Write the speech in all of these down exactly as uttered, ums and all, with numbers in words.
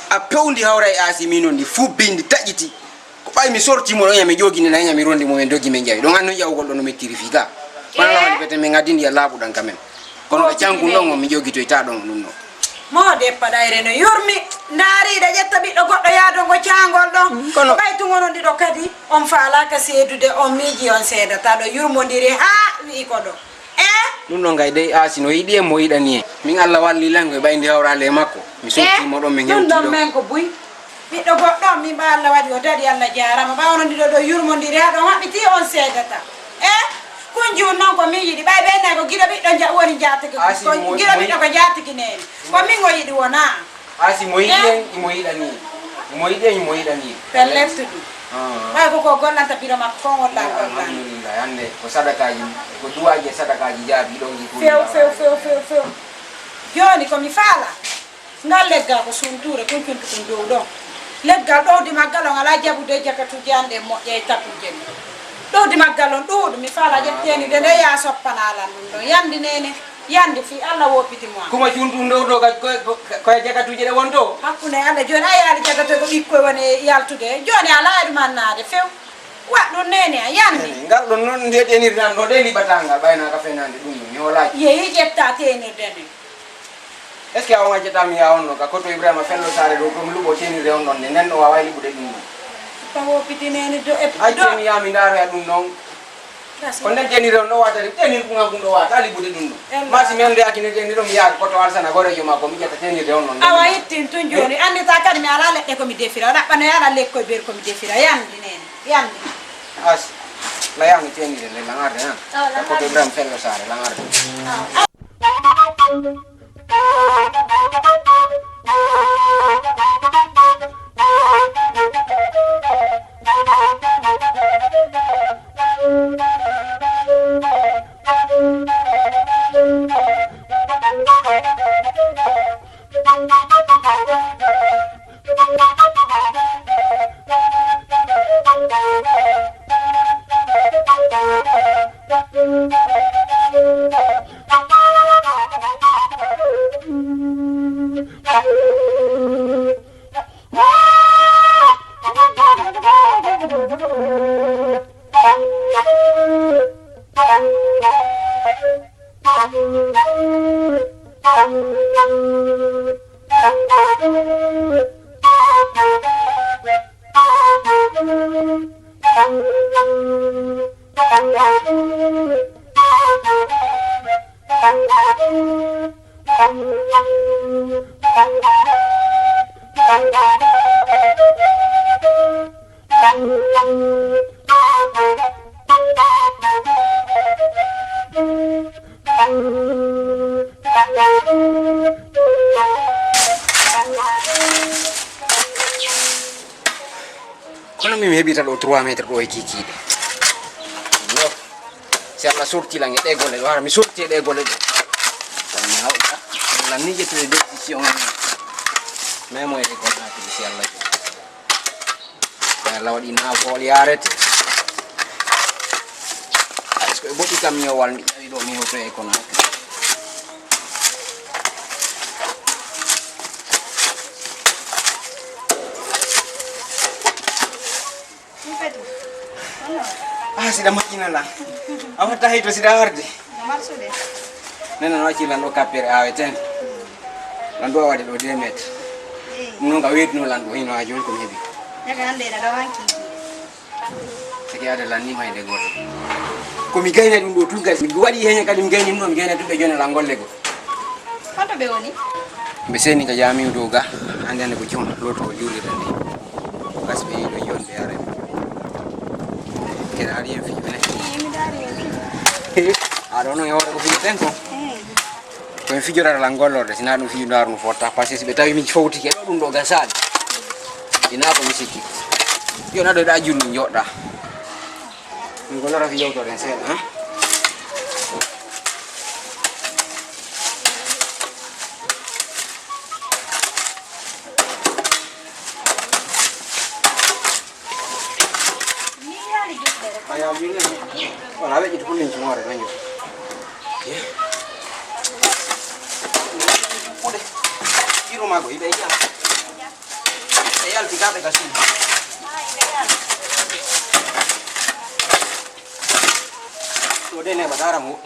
A pewndi hawra e aasi, min on ndi fuu bindi taƴiti. Ko ɓay mi sorti mo ɗon, ya mi ƴoogini na, ya mi rondi mo, min dogi min njawi. Ɗon an non ƴawgol ɗon no mettiri fii ga. Kono lawal bete min adindi ya laaɓuɗan ka men. Kono ka cankun ɗon on mi ƴoogitoyta ɗon ɗum ɗon. Mo deppa ɗayre no yurmi. Ndaariiɗa ƴetta ɓiɗɗo goɗɗo yaadongo caangol ɗon. Kono ɓay tun onon ɗiɗo kadi on faalaaka seedude, on miiji on seedata ɗo yurmondiri haa wi'i ko ɗo. Eh? Ɗum ɗon kay dey aasi no yiɗi en mo yiɗani en. Min Allah walli lan ko e ɓayndi hawraale e makko. Mi sotti mo ɗon min hewti ɗon. Ɗum ɗon men ko buy. Ɓiɗɗo goɗɗo on min ɓa Allah waɗi o daɗi Allah jaarama. Ɓa onon ɗiɗo ɗo yurmondiri haa ɗon haɓɓiti on seedata. Eh? Kun jun non ko min yiɗi. Ɓay ɓe nay ko giɗo ɓiɗɗo ja-, woni jaatigi. Aasi ko mo, giɗo mo ɓiɗɗo ko jaatigi neni. Ko min o yiɗi wona. Aasi mo yiɗi en, imo yiɗani en. Mo yiɗi en, imo yiɗani en. Pellet ɗum. Ah. Ɓay ko ko gollanta biro makko kon walla an gollanta. Alhamdulillah, hannde ko sadakaaji, ko duwaaji e sadakaaji jaabi ɗon ɗi fof. Few, few, few, few, few. Jooni ko mi faala, ngal leggal ko suntuure, kun cuntu kun dow ɗon. Leggal ɗowdi maggal on alaa jaɓude e jakatuuji an ɗen moƴƴa e takuuje ɗen. Ɗowdi maggal on ɗuuɗu, mi faala ƴetteeni de nde yaa soppana lan ɗum ɗon. Yandi nene. Yande fii Allah woppiti mo an. Kuma cuntun dow ɗo ka, ko, ko, ko e jakatuuje ɗe won to? Hakkunde Allah jooni a yaali jakatuuje ko ɓikkoy woni yaltude. Jooni a laaɗi mannaade few. Waɗ ɗum nene a yande. Ngal ɗon non nde tenirde an ɗo ɗe liɓata ngal ɓayna ka fenande ɗum ɗum. Mi hoolaaki. Yehi ƴetta tenirde nden. Est-ce que a on accata mi yaa on no ka koto Ibrahima Fello Saare ɗo ɗum luɓo tenirde on ɗon ne nden ɗo waaway liɓude ɗum ɗum? Ko woppiti nene do e. Accen yaa mi ndaaroya ɗum ɗon. Ko nden tenir on ɗo waata ɗum, tenir kun an kun ɗo waata, a liɓude ɗum ɗo. Maa si mi anndoyaaki nden tenir on, mi yaha ko to Alsana goreejo makko, mi ƴetta tenirde on ɗon. Awa ittin tun jooni, anndita kadi mi alaa leɗɗe ko mi defira, o ɗaɓɓanoya alaa lekkoy beer ko mi defira, yandi nene, yandi. As, la yahmi tenirde nde, la ngarde han. Awa, la ngarde. Ko to Ibrahima Fello Saare, la ngarde. Awa. Kono min mi heɓita ɗo trois mètres ɗo e kiikiiɗe. Yo. Si Allah sorti lan e ɗe golle ɗo, hara mi sorti e ɗe golle ɗo. Kono mi hawta. Lan ni ƴettude décision. Mais mo e ko naati si Allah. Ɓay Allah waɗi nafoore yarete. Est-ce que boɗɗi kam mi o walndi ƴawi ɗo mi hoto e kono. Ah, siɗa majjina lan. A watta hay to siɗa warde. Nena no acci lan ɗo kappere aweten. Lan ɗo a waɗi ɗo deux mètres. Ɗum noon ka weetuno lan ɗo hino ha jooni ko mi heɓi. Daga hannde ena ɗo hanki. Sake ada lan ni mayde goto. Ko mi gayna ɗum ɗo tun kadi. Mi waɗi heen kadi mi gayni ɗum ɗo mi gayna tun ɓe joni lan golle go. Honto ɓe woni? Ɓe seeni ka jamiu dow ga. Hannde hannde ko jom loto ko juulirta nde. Gas ɓe yiɗo yon ɓe are. Kene ari en fijo ne. Aɗa ono e hoore ko fijo ten ko. Ko en fijorata lan gollorde, si na ɗum fii ndaaru no fotta, parce que si ɓe tawi min fowtike ɗo ɗum ɗo gasaali. Ina ko mi sikki. Yo naɗo ɗa jullu joɗɗa. Min gollora fi yewtoren seeɗa, ha? Wala weƴƴiti ko min cumoore daño. Kuɗe. Mago, ibe ya. E yalti kaɓe ka suudu. To de ne ba dara mo.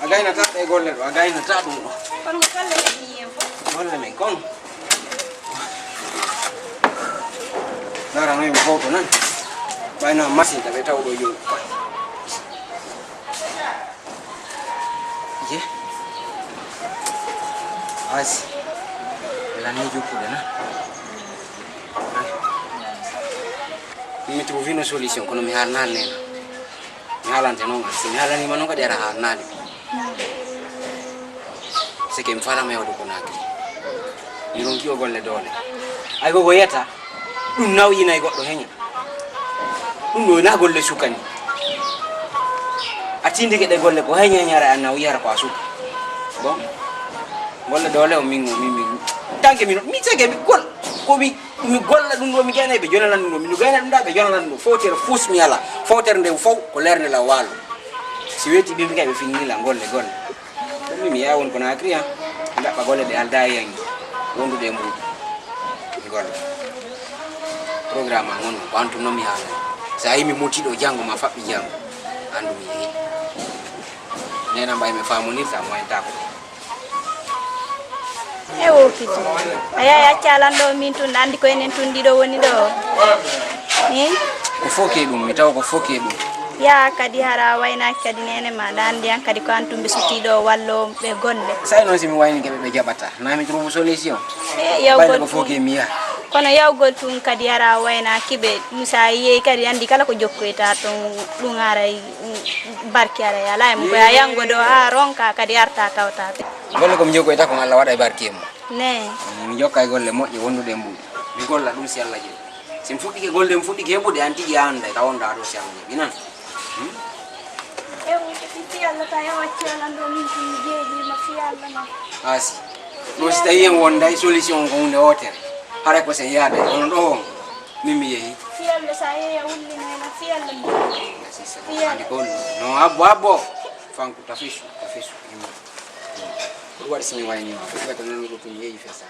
A gaynata e golle ɗo, a gaynata ɗum ɗo. Golle men kon. Dara no yimɓe fof to nan. Ɓayno machine taɓe taw ɗo yoni. Je. Asi. Lani jokkude na. Mi trouve une solution, kono mi haalnaani nena. Mi haalante noon, si mi haalaniima noon kadi, ara haalnaani. C'est que mi faalaama yawde Conakry. Mi ronki o golle doole. Ay, ko ko yiyata, ɗum nawyinay goɗɗo heña. Ɗum ɗo wonaa golle suka ni. A tindike ɗe golle ko heña heñara, a nawyara ko a suka. Bon, golle doole o min, min, min. Tant que min, mi sege mi gol, ko mi, mi golla ɗum ɗo, mi gayna ɓe jonana ɗum ɗo, mi gayna ɗum ɗa ɓe jonana ɗum ɗo. Fowtere fus mi ala. Fowtere nde fow ko lernde la waalo. Si weeti ɓe, mi kay ɓe finnila golle, golle. Ɗum mi yaha won Conakry, han. Mi ɗaɓɓa golle ɗe aldaa e yangi. Wondude e mbuuɗi. Mi golla. Programme am on, ko antum noon mi haalani. So a yii mi motii ɗo janngo ma faɓɓi janngo, anndu mi yehii. Nena mbay mi faamonirta, moyentaako. E wokiti. A yahi acca lan ɗo min tun, anndi ko enen tun ɗiɗo woni ɗo. Hin? Ko fof ke ɗum, mi tawa ko fof ke ɗum. Ya kadi hara waynaaki kadi nene ma, ɗa anndi an kadi ko an tun ɓe sutii ɗo wallo ɓe golle. Sa noon si mi waynike ɓe, ɓe jaɓata. Na mi trouve solution. E, yawgol. Ɓayde ko fof ke mi yaha. Kono yawgol tun kadi hara waynaaki ɓe. Ɗum sa yehi kadi anndi kala ko jokkoyta tun ɗum haray, mm, barki haray alaa e mum. Ko ya yango ɗo a ronka kadi arta tawta ɓe. Golle ko mi jokkoyta ko Allah waɗa e barki e mum. Ne. Mi jokka e golle moƴƴe wondude e mbuuɗi. Mi golla ɗum si Allah jaɓi. Si mi fuɗɗike golle, mi fuɗɗike heɓude, an tigi a annday ka wonda ɗo si Allah jaɓi nan. Hmm? E wonde fi Allah ta yawa ci Allah ɗo min tun mi jeeɗima fi Allah ma. Asi. Ɗum si tawi en wonday solution ko hunde wootere. Hara ko sen yaade, kono ɗo on, min mi yehi. Fi Allah sa yehi a wullino en, fi Allah mi. Asi, sa ko andi ko no abbo, abbo. Fanku tafisu, tafisu. Ko ɗum waɗi si mi wayni ma, ko ɗum waɗi ko nanruɗo tun yehi fesa.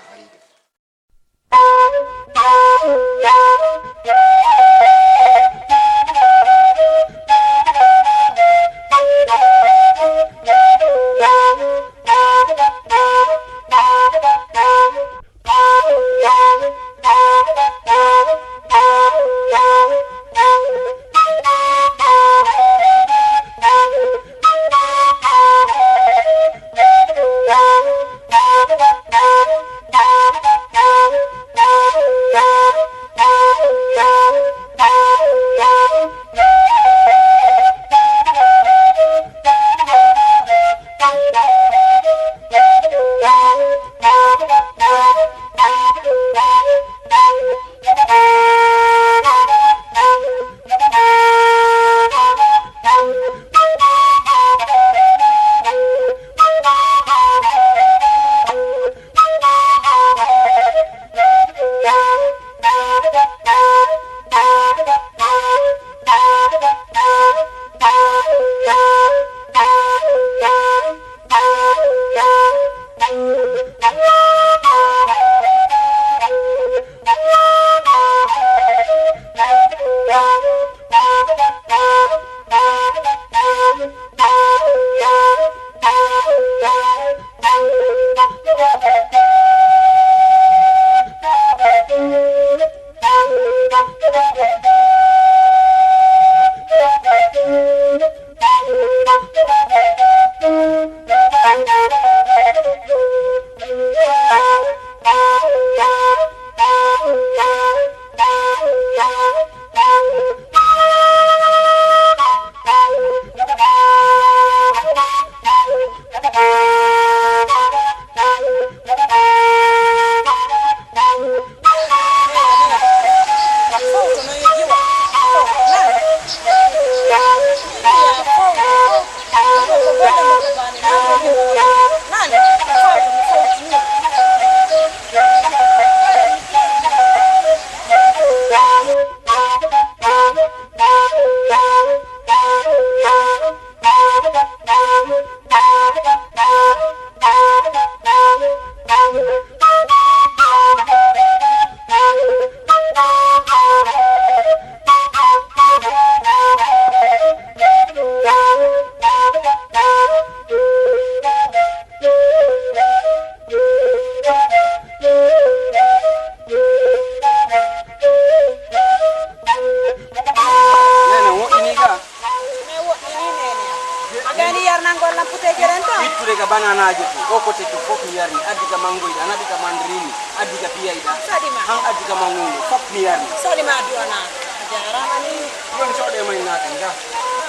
Fof mi yarni, addi ka mangoyɗa, naɓi ka mandarini, addi ka piyayɗa. Saɗi ma. Han addi ka mangoyɗo, fof mi yarni. Saɗi ma duwana. A jaaraama ni. Ɗum soɗe may naati nga.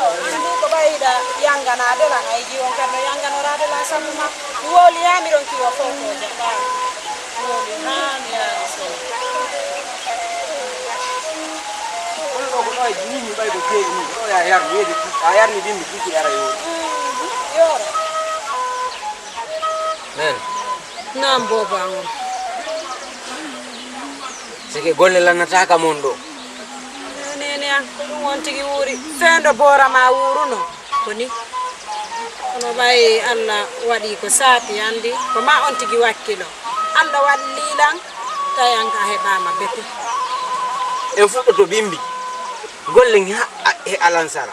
Ani ko ɓayɗa yanganaade lan, ay jiwon kadi no yanganoraade lan sabu ma. Mi wowli haa mi ronki wo fof ko jaɓaani. Mi wowli haa mi yaari sene. Kono ɗo ko ɗo e ni mi ɓay ko jeeyi ni, ko ɗo ya yarni, yeedi a yarni bimbi kiki ara yo. Yoora. Nene. Naam, booba am. Sike golle lannataaka mon ɗo. Nene an, ko ɗum on tigi wuuri. Fendo boora ma wuuruno. Ko ni. Kono ɓay Allah waɗi ko saati andi, ko ma on tigi wakkilo. Allah walli lan, tawi an ka heɓaama bete. En fuɗɗoto bimbi. Golle ha, a, e alansara.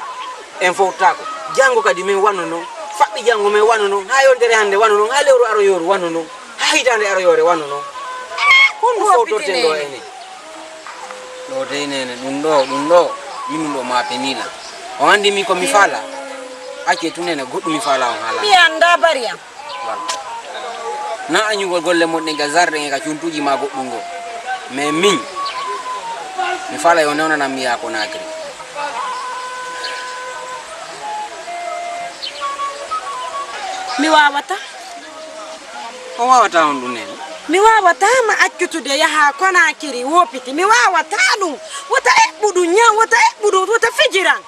En fowtaako. Janngo kadi min wano non. Faɓɓi janngo min wano non. Haa yontere hannde wano non. Haa lewru aroyooru wano non. Haa hitaande aroyoore wano non. Ko honɗum fowtorten ɗo enen? Ɗo dey nene, ɗum ɗo, ɗum ɗo. Min ɗum ɗo ma penila. O anndi min ko mi faala. Acce tun nene, goɗɗum mi faala on haala. Mi annda bari am. Voilà. Na añugol golle mon ɗen ka zarɗe en ka cuntuuji ma goɗɗum ngo. Mais min, mi faala yo newnanan mi yaa Conakry. Mi waawata. O waawata on ɗum nene. Mi waawata ma accutude yaha Conakry wopiti. Mi waawata ɗum. Wota eɓɓu ɗum ñaw, wota eɓɓu ɗum, wota fijiran.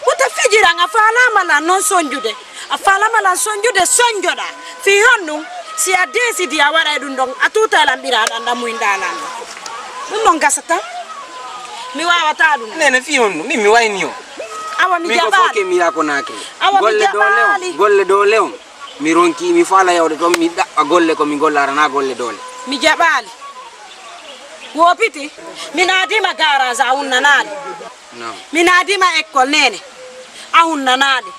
Wota fijiran, a faalaama lan non sonjude. A faalaama lan sonjude, sonjoɗa. Fii honɗum? Si a deesidi a waɗay ɗum ɗon, a tuutay lan ɓiraaɗan ɗan muyinɗaa lan ɗon. Ɗum ɗon gasata. Mi waawata ɗum. Nene, fii honɗum? Min mi wayni o. Awa mi jaɓaali. Min ko fof ke mi yaa Conakry. Awa mi jaɓaali. Golle doole on, golle doole on. Mi ronki, mi faala yawde toon, mi ɗaɓɓa golle ko mi golla, aranaa golle doole. Mi jaɓaali. Wopiti, mi naadima garage a hunnanaali. Non. Mi naadima école nene, a hunnanaali.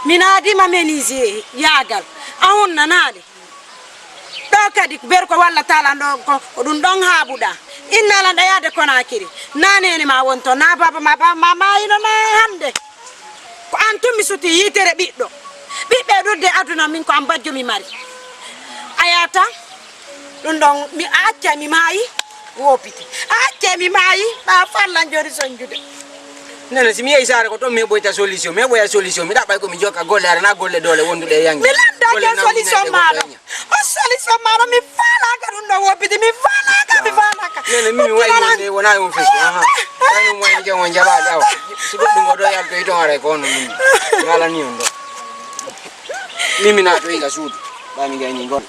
Mi naadima menuisier yaagal, a hunnanaali. Ɗo kadi berko walla talan ɗo ko, ko ɗum ɗon haabuɗa. Inna lan ɗa yaade Konakiri. Na nene ma won toon, na baaba ma, baaba ma maayino na hannde. Ko an tun mi suti yitere ɓiɗɗo. Ɓiɓɓe ɗudde aduna min ko an bajjo mi mari. A yaata ɗum ɗon mi a accay mi maayi wopiti. A accay mi maayi ɓa fallan joni sonjude. Nene, si mi yehi saare ko toon mi heɓoyta solution, mi heɓoya solution, mi ɗaɓɓay ko mi jokka golle, aranaa golle doole wonduɗe e yange. Mi landake solution maaɗo. O solution maaɗo, mi faalaaka ɗum ɗo woppiti, mi faalaaka, mi faalaaka. Nene, min mi wayi mo nde wonaa e on fesu. Aha. Tawi mo wayi jam on jaɓaade awa. Si goɗɗum ko ɗo yaltoyi toon aray ko on min. Mi alanii on ɗo. Min mi naatoyi ga suudu. Ɓa mi gayni ngon.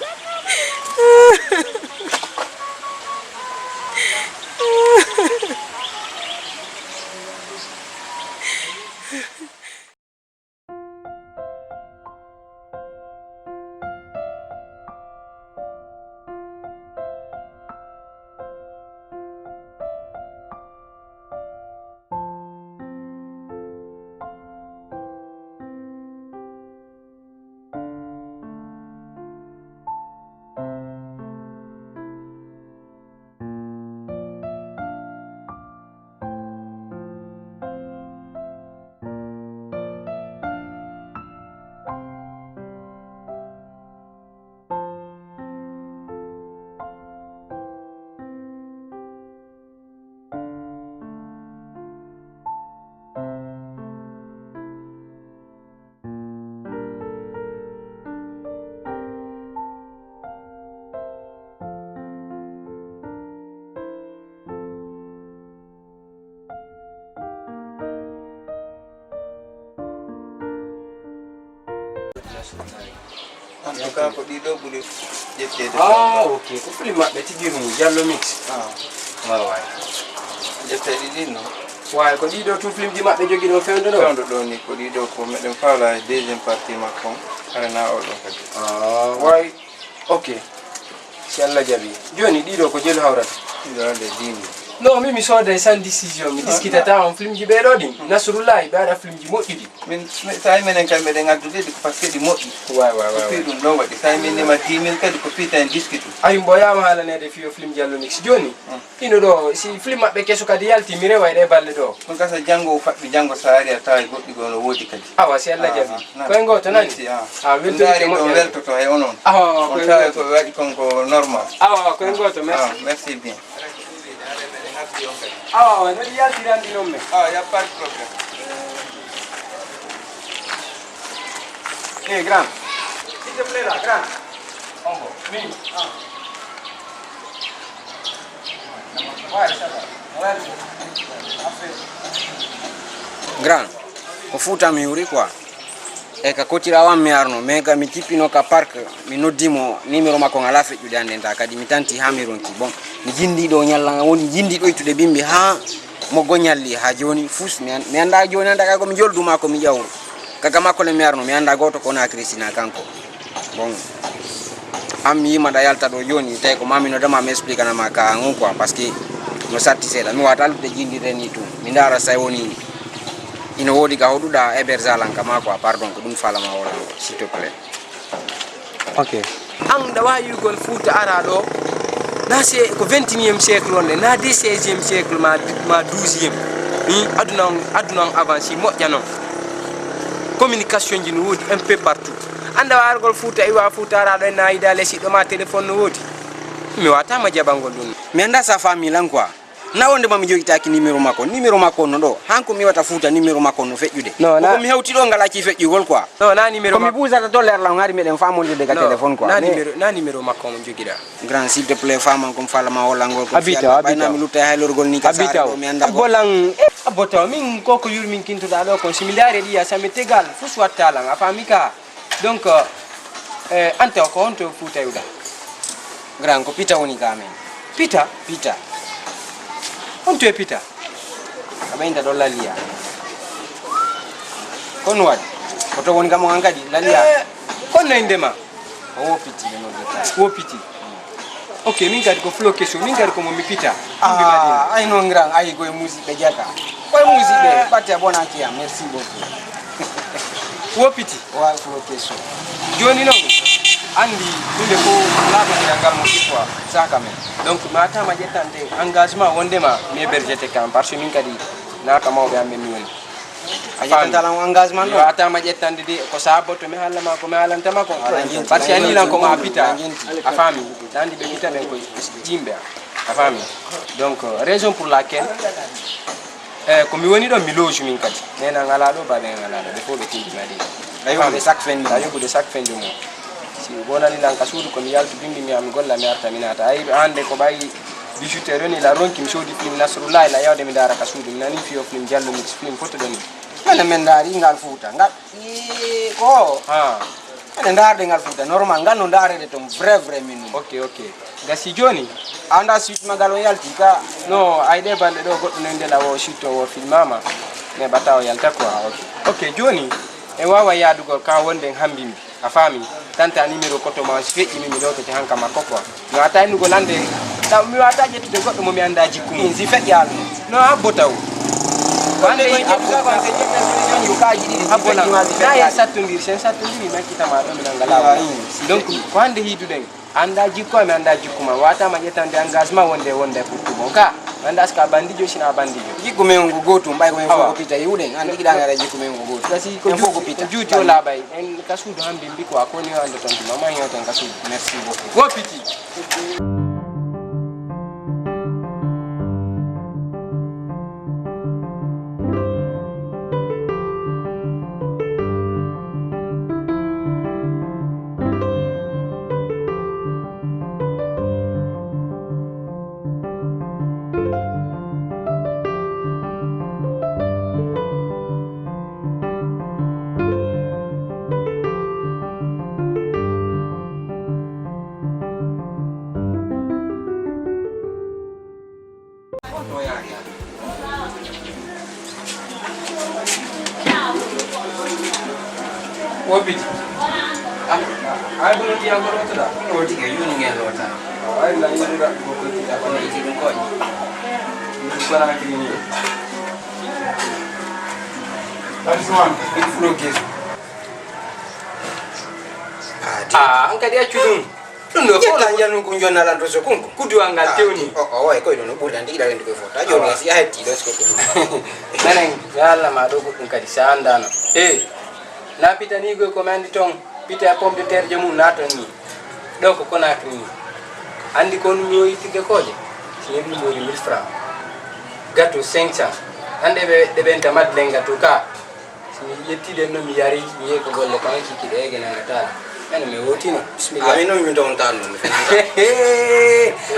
En tout cas, ko ɗiɗo ɓuri ƴetteede. Ah, ok. Ko film maɓɓe tigi ɗum, Jallo Mix. Ah. Waay, waay. Ƴetteeɗi ɗin, non? Waay, ko ɗiɗo tun filmji maɓɓe jogi ɗon fewndo ɗo? Fewndo ɗo ni, ko ɗiɗo ko meɗen faala e deuxième partie makko on, hara na o ɗon kadi. Ah, waay. Ok. Si Allah jaɓi. Jooni ɗiɗo ko jelu hawrata? Ɗiɗo hande dini. Non, min mi sooday sans décision, mi diskitata on filmji ɓee ɗoo ɗin. Nasrullahi, ɓe waɗa filmji moƴƴuɗi. Min, mi, tawi minen kay meɗen addude ɗi ko parce que ɗi moƴƴi. Waay, waay, waay, waay. Ɗum ɗon waɗi. Tawi min nima dix mille kadi ko piita en diskitu. Ayi, mbo yaama haalanede fiyo film Jallo Mix. Jooni, ino ɗo, si film maɓɓe keso kadi yalti, mi rewa e ɗe balɗe ɗo. Ɗum kasa janngo o faɗɗi janngo so a ari a tawa e goɗɗi goo no woodi kadi. Awa, si Allah jaɓi. Koye gooto nani? Merci, ah. Ah, weltorike moƴƴere. Weltoto e onon. Awa, awa, koye gooto. On tawa ko waɗi kon ko normal. Awa, awa, koye gooto, merci. Ah, merci bien. Awa, awa, no ɗi yaltirandi noon men. Ah, y a pas de problème. Eh, grand. S'il te plaît, là, grand. Ombo, min. Ah. Ouais, ça va. Ouais. Grand, ko Fuuta mi wuri quoi. E ka kotirawo am mi arno, mais ka mi jippino ka parc, mi noddi mo, numéro makko ngalaa feƴƴude hannde nta, kadi mi tanti haa mi ronki. Bon, mi jinndi ɗo ñalla ngal woni jinndi ɗo ittude bimbi haa mo go ñalli haa jooni, fus mi an-, mi annda jooni annda kay ko mi joldu maa ko mi ƴawru. Kaka makko le mi arno, mi annda gooto ko na Christina kanko. Bon, an mi yima ɗa yalta ɗo jooni, tawi ko maa mi nodda ma mi explique na ma ka ngon quoi, parce que no satti seeɗa. Mi waata lutte jinndi reni tu. Mi ndaara say woni ina woodi ka hoɗuɗa héberger lan ka ma quoi, pardon, ko ɗum faalama wala, s'il te plaît. Ok. An ɗa waawi wi'ugol Fuuta ara ɗo, na se ko vingt et unième siècle on de, na de seizième siècle ma, ma douzième. Hmm? Aduna on, aduna on avancé, moƴƴa non. Communication ji no woodi un peu partout. An ɗa waawi argol Fuuta, iwa Fuuta ara ɗo, en na yidaale siɗɗo ma téléphone no woodi. Mi waata ma jaɓangol ɗum. Mi annda sa faami lan quoi. Na wonde ma mi jogitaaki numéro makko. Numéro makko no ɗo. Hanko mi wata Fuuta numéro makko no feƴƴude. Non, ko na ko mi hewti ɗo ngal acci feƴƴugol quoi. Non, na numéro ko mi makko. Buusata to leer lan hari meɗen faamondirde ka téléphone quoi. Na numéro, na numéro makko mo jogiɗa. Grand, s'il te plaît, faaman ko mi faalama hollangol ko. Abito, fiyata. Abito. Bayna mi lutta e haylorgol ni ka saare ɗo mi annda ko. Abbo lan, eh, abbo taw min ko ko yurmin kintoɗa ɗo kon. Si mi ndaari ɗiya, sa mi tegal, fus watta lan. A faami ka? Donc, eh, an taw ko honto Fuuta iwɗa? Grand, ko Pita woni ka men. Pita? Pita. Honto e Pita? A ɓeynta ɗon Laliya. Kono waɗi? Ko to woni kam on hankadi, Laliya? Eh, kono e ndema? O wo Piti, no jetta. Wo Piti. Ok, min kadi ko Flo Keso, min kadi ko mo mi Pita. Min mi Madina. Ah, ay non grand, ay koye musiɓɓe jaka. Koye musiɓɓe, batte a bona kiyam, merci beaucoup. Wo Piti. Wa Flo Keso. Jooni noon, anndi huunde fof laaɓondiral ngal mo ɓikkoa saka men. Donc, mi waawata ma ƴettande engagement wondema mi hébergete kam, parce que min kadi naaka mawɓe am ɓe mi woni. A ƴettanta lan engagement mi ɗon? Waawata ma ƴettande de, ko saabotoo mi haala ma ko mi haalanta ma kon. Aɗa jenti, parce que a nii lan ko ma pita. Aɗa jenti. A faami? Ɗa anndi ɓe pita ɓen ko yimɓe am. A faami? Donc, raison pour laquelle, eh, ko mi woni ɗon, mi loge min kadi. Nena ngalaa ɗo, baaɓe ngalaa ɗo. Ɓe fof ɓe tinndina ɗi. A yoɓude chaque fin de mois. A yoɓude chaque fin de mois. Si wonani lan ka suudu, ko mi yaltu bimbi mi yaha mi golla, mi arta mi naata. A yi'i ɓe hannde ko ɓayi dix-huit heures ni, la ronki mi soodi film Nasrullahi, la yawde mi ndaara ka suudu. Mi nani fiyo film Jallo Mix, film foto ɗon ni. Mene men ndaari ngal Fuuta, ngal, ii, ko? Ha. Mene ndaarde ngal Fuuta, normal, ngal no ndaarede toon, vrai, vrai, min ɗum. Ok, ok. Gasi jooni? A anndaa suite magal on yalti ka? No, ay ɗe balɗe ɗo goɗɗo nande la wo suite o wo filmama, neɓata o yalta quoi, ok. Ok, jooni, en waawa yaadugol ka wonde en hambimbi. A faami? Tanta numéro koto ma si feƴƴi min mi ɗowtoto han ka makko quoi. Mi waawata innugol hannde. Taw mi waawata ƴettude goɗɗo mo mi anndaa jikku mum. Min si feƴƴaali. No abbo taw. Ko hannde hiɗi abbo. Abbo lan. Na en sattondiri, si en sattondiri mi accita ma ɗo mi nannga laawol. Donc ko hannde hiiduɗen. Anndaa jikku am, mi anndaa jikku ma. Waawata ma ƴettande engagement wonde wonde pour tout bon. Ka, mi anndaa si ka bandijo, si na bandijo. Jikku men on ko gootum, ɓay ko men fof ko pita. Yiwuɗen, an ɗiɗi ɗan ara jikku men on ko gootum. Kasi ko juuti o laaɓay. En ka suudu han bimbi quoi, ko ni o annda toon tuma, ma yewten ka suudu. Merci beaucoup. Wo piti. Wobiti. Ah, ay, kono ndiyam ko lootoɗaa? Ɗo tigi, yoni ngen loota. Ay, la yoni raɗɗu ko koy tigi. Kono iti ɗum koy. Conakry ni. Taxman, il faut que. Ah, an kadi accu ɗum. Ɗum ɗo fof. Ƴetta njannu ko jonna lan to so kunko. Kudduwal ngal tewni. O, o, way koy ɗo no ɓurɗan tigi ɗaɗen koy fof. Ta joni si a hetti ɗo so ko. Menen, ya Allah ma ɗo goɗɗum kadi sa andano. Eh, na pitani goy ko mi andi toon. Pita e pomme de terre je mum naton ni. Ɗo ko Conakry ni. Andi ko mi o ittirde kooje? Si mi ɗum woni mille francs. Gâteau cinq cents. Ande ɓe, ɓe ɓenta Madeleine gâteau ka. Si mi ƴetti ɗen no mi yari, mi yehi ko golle kan kiki ɗe ege nanga tala. Ene mi wotino. Bismillah. Amin non mi downtan no mi fenanta.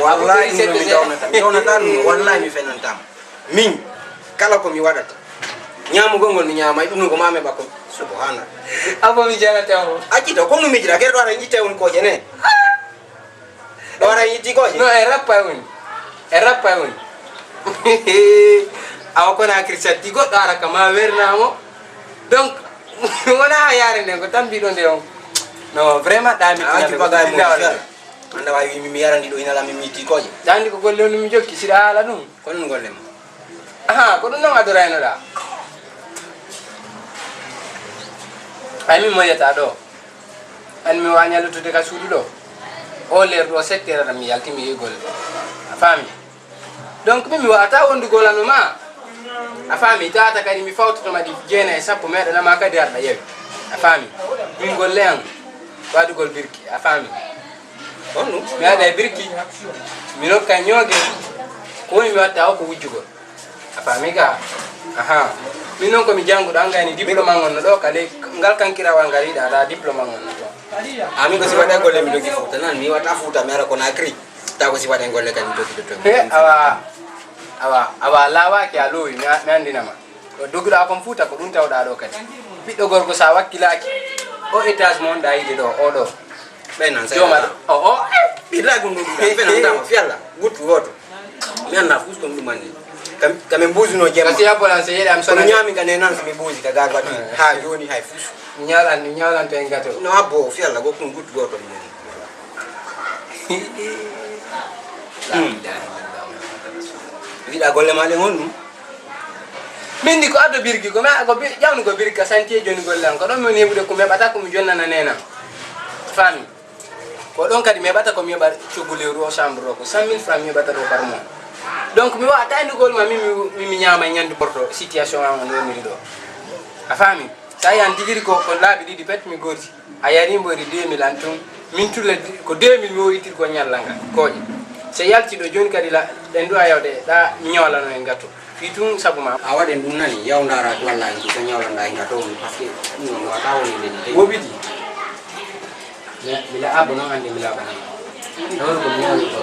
Wallahi no mi downata. Mi downata no wallahi mi fenanta. Min kala ko mi waɗata. Ñaamugol ngol mi ñaamay ɗum no ko mame bakko. Subhana. Abo mi janata mo. Acci to ko no mi jira gerɗo ara yitte on ko jene. Ɗo ara yitti ko je. No e rappa woni. E rappa woni. Awa ko na Christian ti goɗɗo ara kama wernamo. Donc wona a yare nden ko tan mbiɗo nde on. No vraiment ɗami. Acci bagay mo. Anda wawi mi mi yarani ɗo ina lammi mi ti ko je. Dandi ko golle on mi jokki siɗa haala ɗum. Ko non golle ma. Aha, ko ɗum non adoraynoɗa. Ay min moyata ɗo. An mi wawa ñallutude ka suudu ɗo. O leer ɗo sept heures aɗa mi yalti mi yehi golle. A faami? Donc min mi wawata wondugol ano ma. A faami? Tawata kadi mi fawtoto madi jeena e sappo meɗa nama kadi arɗa yewi. A faami? Min golle an. Wadugol birki. A faami? On ɗum? Mi waɗa e birki. Mi nokka ñooge. Ko woni mi watta o ko wujjugol. A faami ka? Aha. Min noon ko mi jannguɗo an gayni diplôme an on no ɗo kale ngal kankirawal ngal yiɗa ala diplôme an on no ɗo. Amin ko si waɗa golle mi dogi Fuuta nan mi watta Fuuta mi ara Conakry. Ta ko si waɗa golle kadi mi dogi ɗo to. He awa awa awa lawaki a lowi mi a- mi andinama. Ɗo doguɗa kon Fuuta ko ɗum tawɗa ɗo kadi. Ɓiɗɗo gorko sa wakkilaaki o étage mo wonɗa yiide ɗo o ɗo. Ɓe nan sa Jooma yalata. O o. Ɓiɗɗa gum ɗum ɗum ɓe nan tama fiyalla guttu woto. Mi anna fus kon ɗum anni. Kam kam en buzuno jemma. Kasi ambulance yeɗa am Kono sona. Ñaami ka ne nan so mi buzi ka gar waɗi ha joni hay fus. Ñalan ñalan to en gato. No abbo fiyalla go kun guttu goto mi nani. Hmm. Wiɗa golle ma ɗen honɗum? Min ndi ko addo birgi ko mi ko ƴawni ko birgi ka santier joni golle am ko ɗon mi woni heɓude ko mi heɓata ko mi jonnana nena. Fami. Ko ɗon kadi mi heɓata ko mi heɓa coggu lewru o chambre o ko cent mille francs mi heɓata ɗo par mois. Donc mi wawa taynugol ma min mi mi ñaama e ñandu borto situation am on woniri ɗo. A fami? Sa yi an digiri ko ko laabi ɗiɗi pet mi gooti. A yari mbo iri deux mille an tun min tulla ko deux mille mi woyitir ko ñalla ngal kooƴe. So yalti ɗo joni kadi la ɗen ɗo a yawde ɗa mi ñawlano en gato. Fi tun sabu ma. A waɗen ɗum nani yaw ndara walla en so ñawlanda en gato on parce que ɗum non wata woni nden tawi. Wobidi. Mila abo non ande mila abo non. Ɗon ko mi ñawli ko.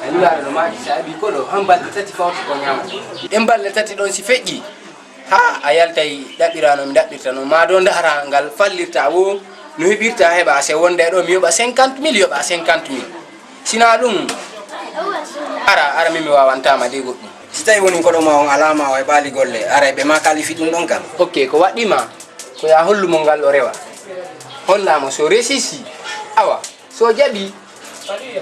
Ay nulaɗo no maaki sa abi ko ɗo han balɗe tati fawti ko ñama. Ɗen balɗe tati ɗon si feƴƴi. Ha a yaltay ɗaɓɓirano mi ɗaɓɓirta noon ma ɗo ndahra ngal fallirta wo no heɓirta heɓa se wonda e ɗo mi yoɓa cinquante mille yoɓa cinquante mille sina ɗum ara ara min mi wawantama de goɗɗum. Si tawi woni koɗo ma on alama o heɓali golle aray ɓe ma kalifi ɗum ɗon kam. Ok ko waɗɗima ko ya hollumo ngal o rewa hollamo so resisi awa. So jaɓi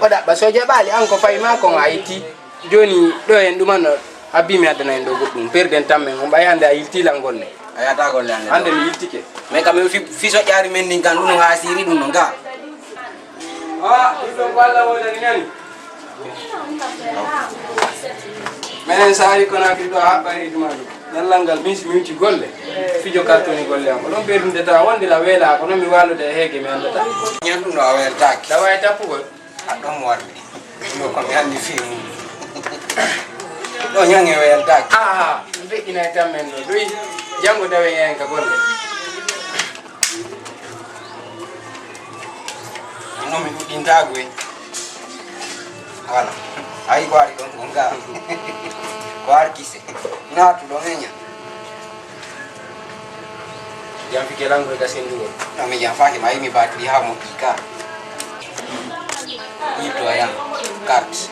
o ɗaɓɓa so jaɓali an ko fayi ma kon a itti. Joni ɗo en ɗumanno abbi mi addana en ɗo goɗɗum perden tammen on ɓay hande a yilti lan golle. A yata golle hande hande mi yiltike. Mais kam fi fi soƴƴari men ndin kan ɗum no hasiri ɗum no ga. Ah ɗum ɗon ko Allah wodani nani. Menen saari Conakry ɗo a haɓɓa reedu ma ɗum. Ñallal ngal min si mi wucci golle fijo kartoni golle am ko ɗon ɓeydundeta wonde la weela ko noon mi walude e heege mi anndata. Ñan ɗum ɗo a weeltaaki. Tawa e tappugol. A ɗon warde. Ɗo ko mi anndi fii mum. Ɗo ñan e weeltaaki. Aa mi feƴƴinay tan men ɗo ɗoy janngo tawi en ka golle. Ɗum noon mi ɗuɗɗintaagu en. Voilà. Ayi ko ari ɗon ko ngaa. Ko ari kise. Naatu ɗon heña. Jam fi kelango e gasendugol. No mi jam faki ma yimi batiri ha mo kika. Yito ayam. Carte.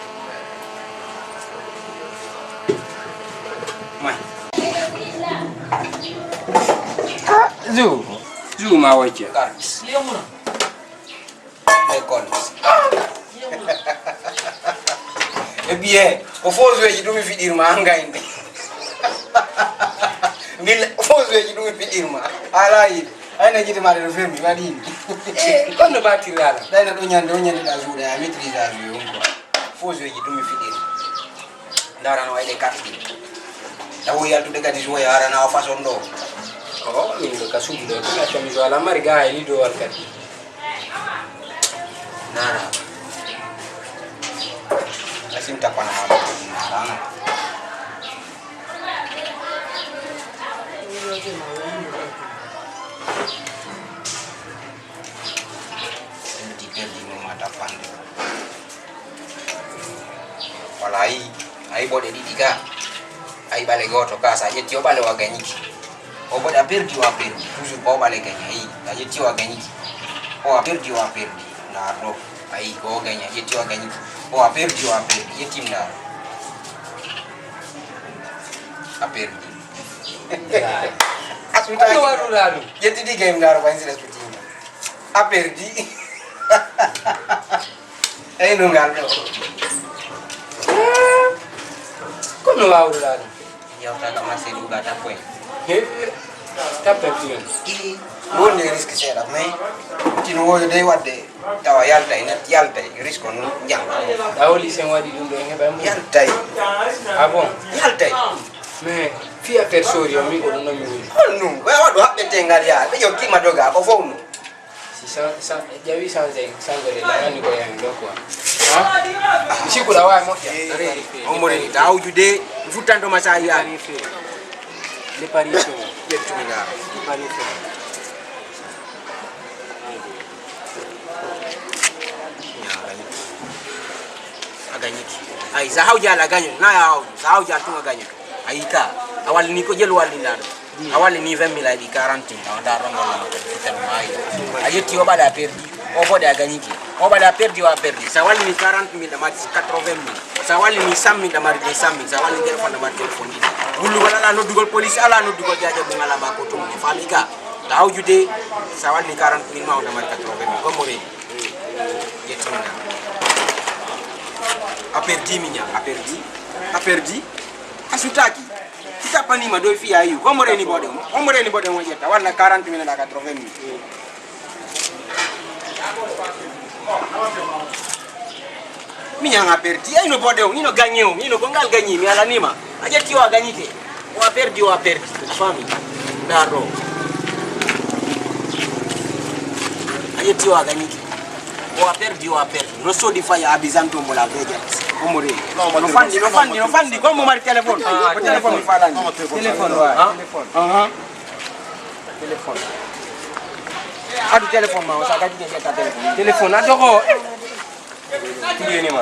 Mai. Zu. Zu ma wace. Carte. École. E biye, ko foosuweeji ɗum mi fiɗirma, an gayni. Mbilla, ko foosuweeji ɗum mi fiɗirma. Alaa yiɗi. Ay, na gite maɗa no fermi, waɗi yimɓe. Eh, kono no battirɗa lan? Ɗayna ɗo ñande, o ñande ɗa juuɗe, a maîtrise a joué on quoi. Foosuweeji ɗum mi fiɗirma. Ndarano ay ɗe carte ɗi. Ɗa wo yaltude kadi joué, arana o façon ɗo. O, min ɗo ka suudu ɗo, kono a cami joué, ala mari ga ay lido wal kadi. Nana. Asin tapana ma. Nana. Perdi, perdi mo ma tapande. Wala ayi, ayi boɗe ɗiɗi ka. Ayi ɓale gooto ka, sa ƴetti o ɓale o a gañiki. O boɗe a perdi, o a perdi. Toujours ko o ɓale gañi, ayi. Sa ƴetti o a gañiki. O a perdi, o a perdi. Ndaar ɗo. Ayi, ko o gañi, a ƴetti o a gañiki. O a perdi, o a perdi. Ƴetti ndaar. A perdi. A suuta. Ko waɗuɗa ɗum? Ƴetti ɗi game ndaar ko a insira suuti. A perdi. Eyi, no ngal ɗo. Ko no wawruɗa ɗum? Yewta ka marché ɗi uga tappo en. He, tappo en piyon. Ii, wonde risque seeɗa, mais tino woyo dey wadde tawa yaltay, nat yaltay, risque on jam. A holi sen waɗi ɗum ɗo en heɓa mo? Yaltay. Ah bon? Yaltay. Mais fi affaire sori o, min ko ɗum noon mi woni. Hol ɗum? Ɓe waɗo haɓɓete ngal yaa, ɓe jokki ma doga, ko fof ɗum. Si sa, sa, ƴawi sanze, sanze de la, nani ko yani ɗo quoi. Ha? Mi sikku ɗa waawi moƴƴa. Omori, ta hawjude, mi futtanto ma sa yiyaani. Le pari fini. Ƴettu mi ndaara. Le pari fini. A gañiki. Ay, sa hawji ala gaño, na ya hawji. Sa hawji ala tuma gaño. Ayi ka, a wallini ko jelu wallinɗa ɗo. A wallini vingt mille ay ɗi quarante mille, awa nda rongo lama kadi, fitan maayi. A ƴetti o ɓaɗa a perdi, o boɗe a gañiki. O ɓaɗa a perdi, o a perdi. Sa wallini quarante mille ɗa mari quatre-vingt mille. Sa wallini cent mille ɗa mari deux cent mille. Sa wallini téléphone ɗa mari téléphone ɗiɗi. Wullugol ala noddugol police, ala noddugol jaje mum, ala ma ko tum. Fami ka, ta hawjude, sa wallini quarante mille ma o ɗa mari quatre-vingt mille. Gommo reeni. Ƴetti mi na. A perdi mi ña, a perdi. A perdi. A sutaki. Si tappanima ɗo fiya yiw. Homo reni boɗe on? Homo reni boɗe on ƴetta? Walla quarante mille na quatre-vingt mille. Mi ñaŋ a perdi. Ay no boɗe on, ino gañe on, ino ko ngal gañi, mi alanima. A ƴetti o a gañike. O a perdi, o a perdi. Fami. Ndar ɗo. A ƴetti o a gañike. O a perdi, o a perdi. No sodi faya Abidjan to mbola veja. Omori. No fandi, no fandi, no fandi. Ko mo mari téléphone? Ko téléphone mi falani. Téléphone, wa. Ha? Téléphone. Aha. Téléphone. Adu téléphone ma, o sa gadi ke jetta téléphone. Téléphone, a dogo. Mbiyeni ma.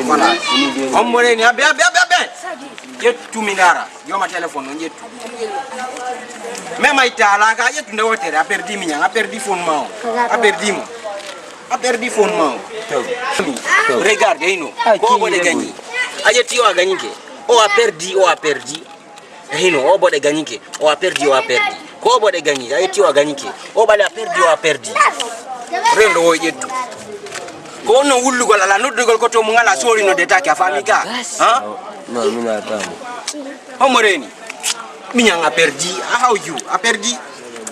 Voilà. Omori ni, abe, abe, abe, abe. Ƴettu mi ndara. Joma téléphone on ƴettu. Même ay tala ka ƴettu nde wotere, a perdi mi ñaŋ, a perdi phone ma o. A perdi mo. A perdi phone ma o. Regarde, ino. Ko boɗe gañi. A ƴetti o a gañike. O a perdi, o a perdi. Hino, o boɗe gañike. O a perdi, o a perdi. Ko boɗe gañi, a ƴetti o a gañike. O ɓale a perdi, o a perdi. Rendo o ƴettu. Ko on non wullugol ala noddugol ko to mum ala sori no detaki a fami ka. Ha? Non, mi naataani. Homo reni? Miñan a perdi, a hawju, a perdi.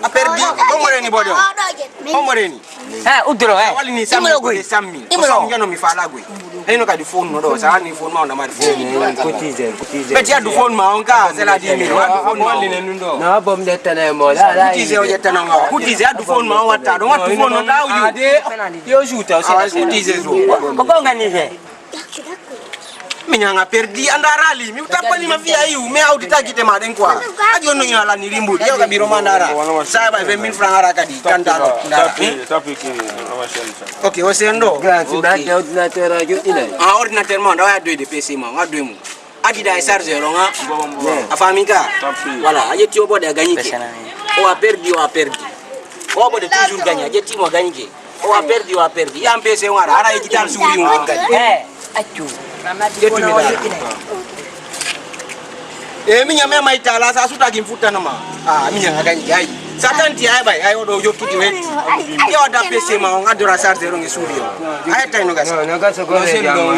A perdi, homo reni bodo? Homo reni? Ha, uddoro, eh. Wali ni sammi ko de sammi. Ko sammi no mi fala gwe. Heno kadi phone no do, sa ni phone ma on na mari phone. Cotisé, cotisé. Be ti adu phone ma on ka, c'est la dix mille. Adu phone ma on. Na bom de tane mo. La la. Cotisé o je tane mo. Cotisé adu phone ma on watta do. Wattu phone no da uju. Yo juta o se. Cotisé zo. Ko ko ngani fe? Miñan a perdi, anda rali. Mi tappanima fiya yiw, mi awdi tagite ma ɗen quoi. A joni no ina lani rimbude. Yaw ka biro ma ndara. Sa ba vingt mille francs ara kadi kanta do. Ndara. Tapi, tapi ki, ama sen sa. Ok, o sen do. Grand, si ba ke ordinateur a joɗɗinay. Ah, ordinateur ma on, da waya doyde P C ma, wa doy mo. Adida e chargeur on, ha? A fami ka? Voilà, a ƴetti o boɗe a gañike. O a perdi, o a perdi. O boɗe toujours gañi, a ƴetti mo a gañike. O a perdi, o a perdi. Yan P C on ara, ara e jital suuri on kadi. Eh, accu. Ƴettu mi dara. E miña me may tala sa sutaki mi futtanoma. Ah, miña a gañi, ay. Satanti ay ɓay, ay oɗo jokkiti wet. Yo adda P C ma on, addora chargeur on e suuɗi on. A yettay no gasa. No, no gasa ko no sen ɗo on.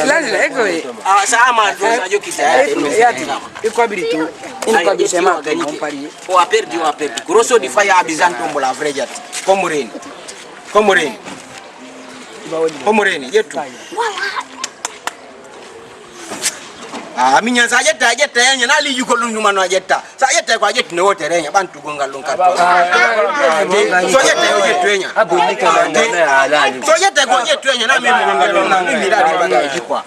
Landi la, ecco. Ah, sa ama ɗo, sa jokkiti, a yettay no. Yati, il ko abiri tu. Il ko abiri tu, ma on pari. O a perdu, o a perdu. Grosso di faya abisante on bola vrejat. Komoreni. Komoreni. Komoreni, ƴettu. Ah, miñan sa ƴetta, a ƴetta, yaña, na liiju ko ɗum ɗumano a ƴetta. Sa ƴetta ko a ƴetti no wotere yaña, ɓantu gongal ɗum katto. So ƴetta yo ƴettu yaña. So ƴetta ko ƴettu yaña, na min gongal ɗum, na min mi daɗi bagaji quoi.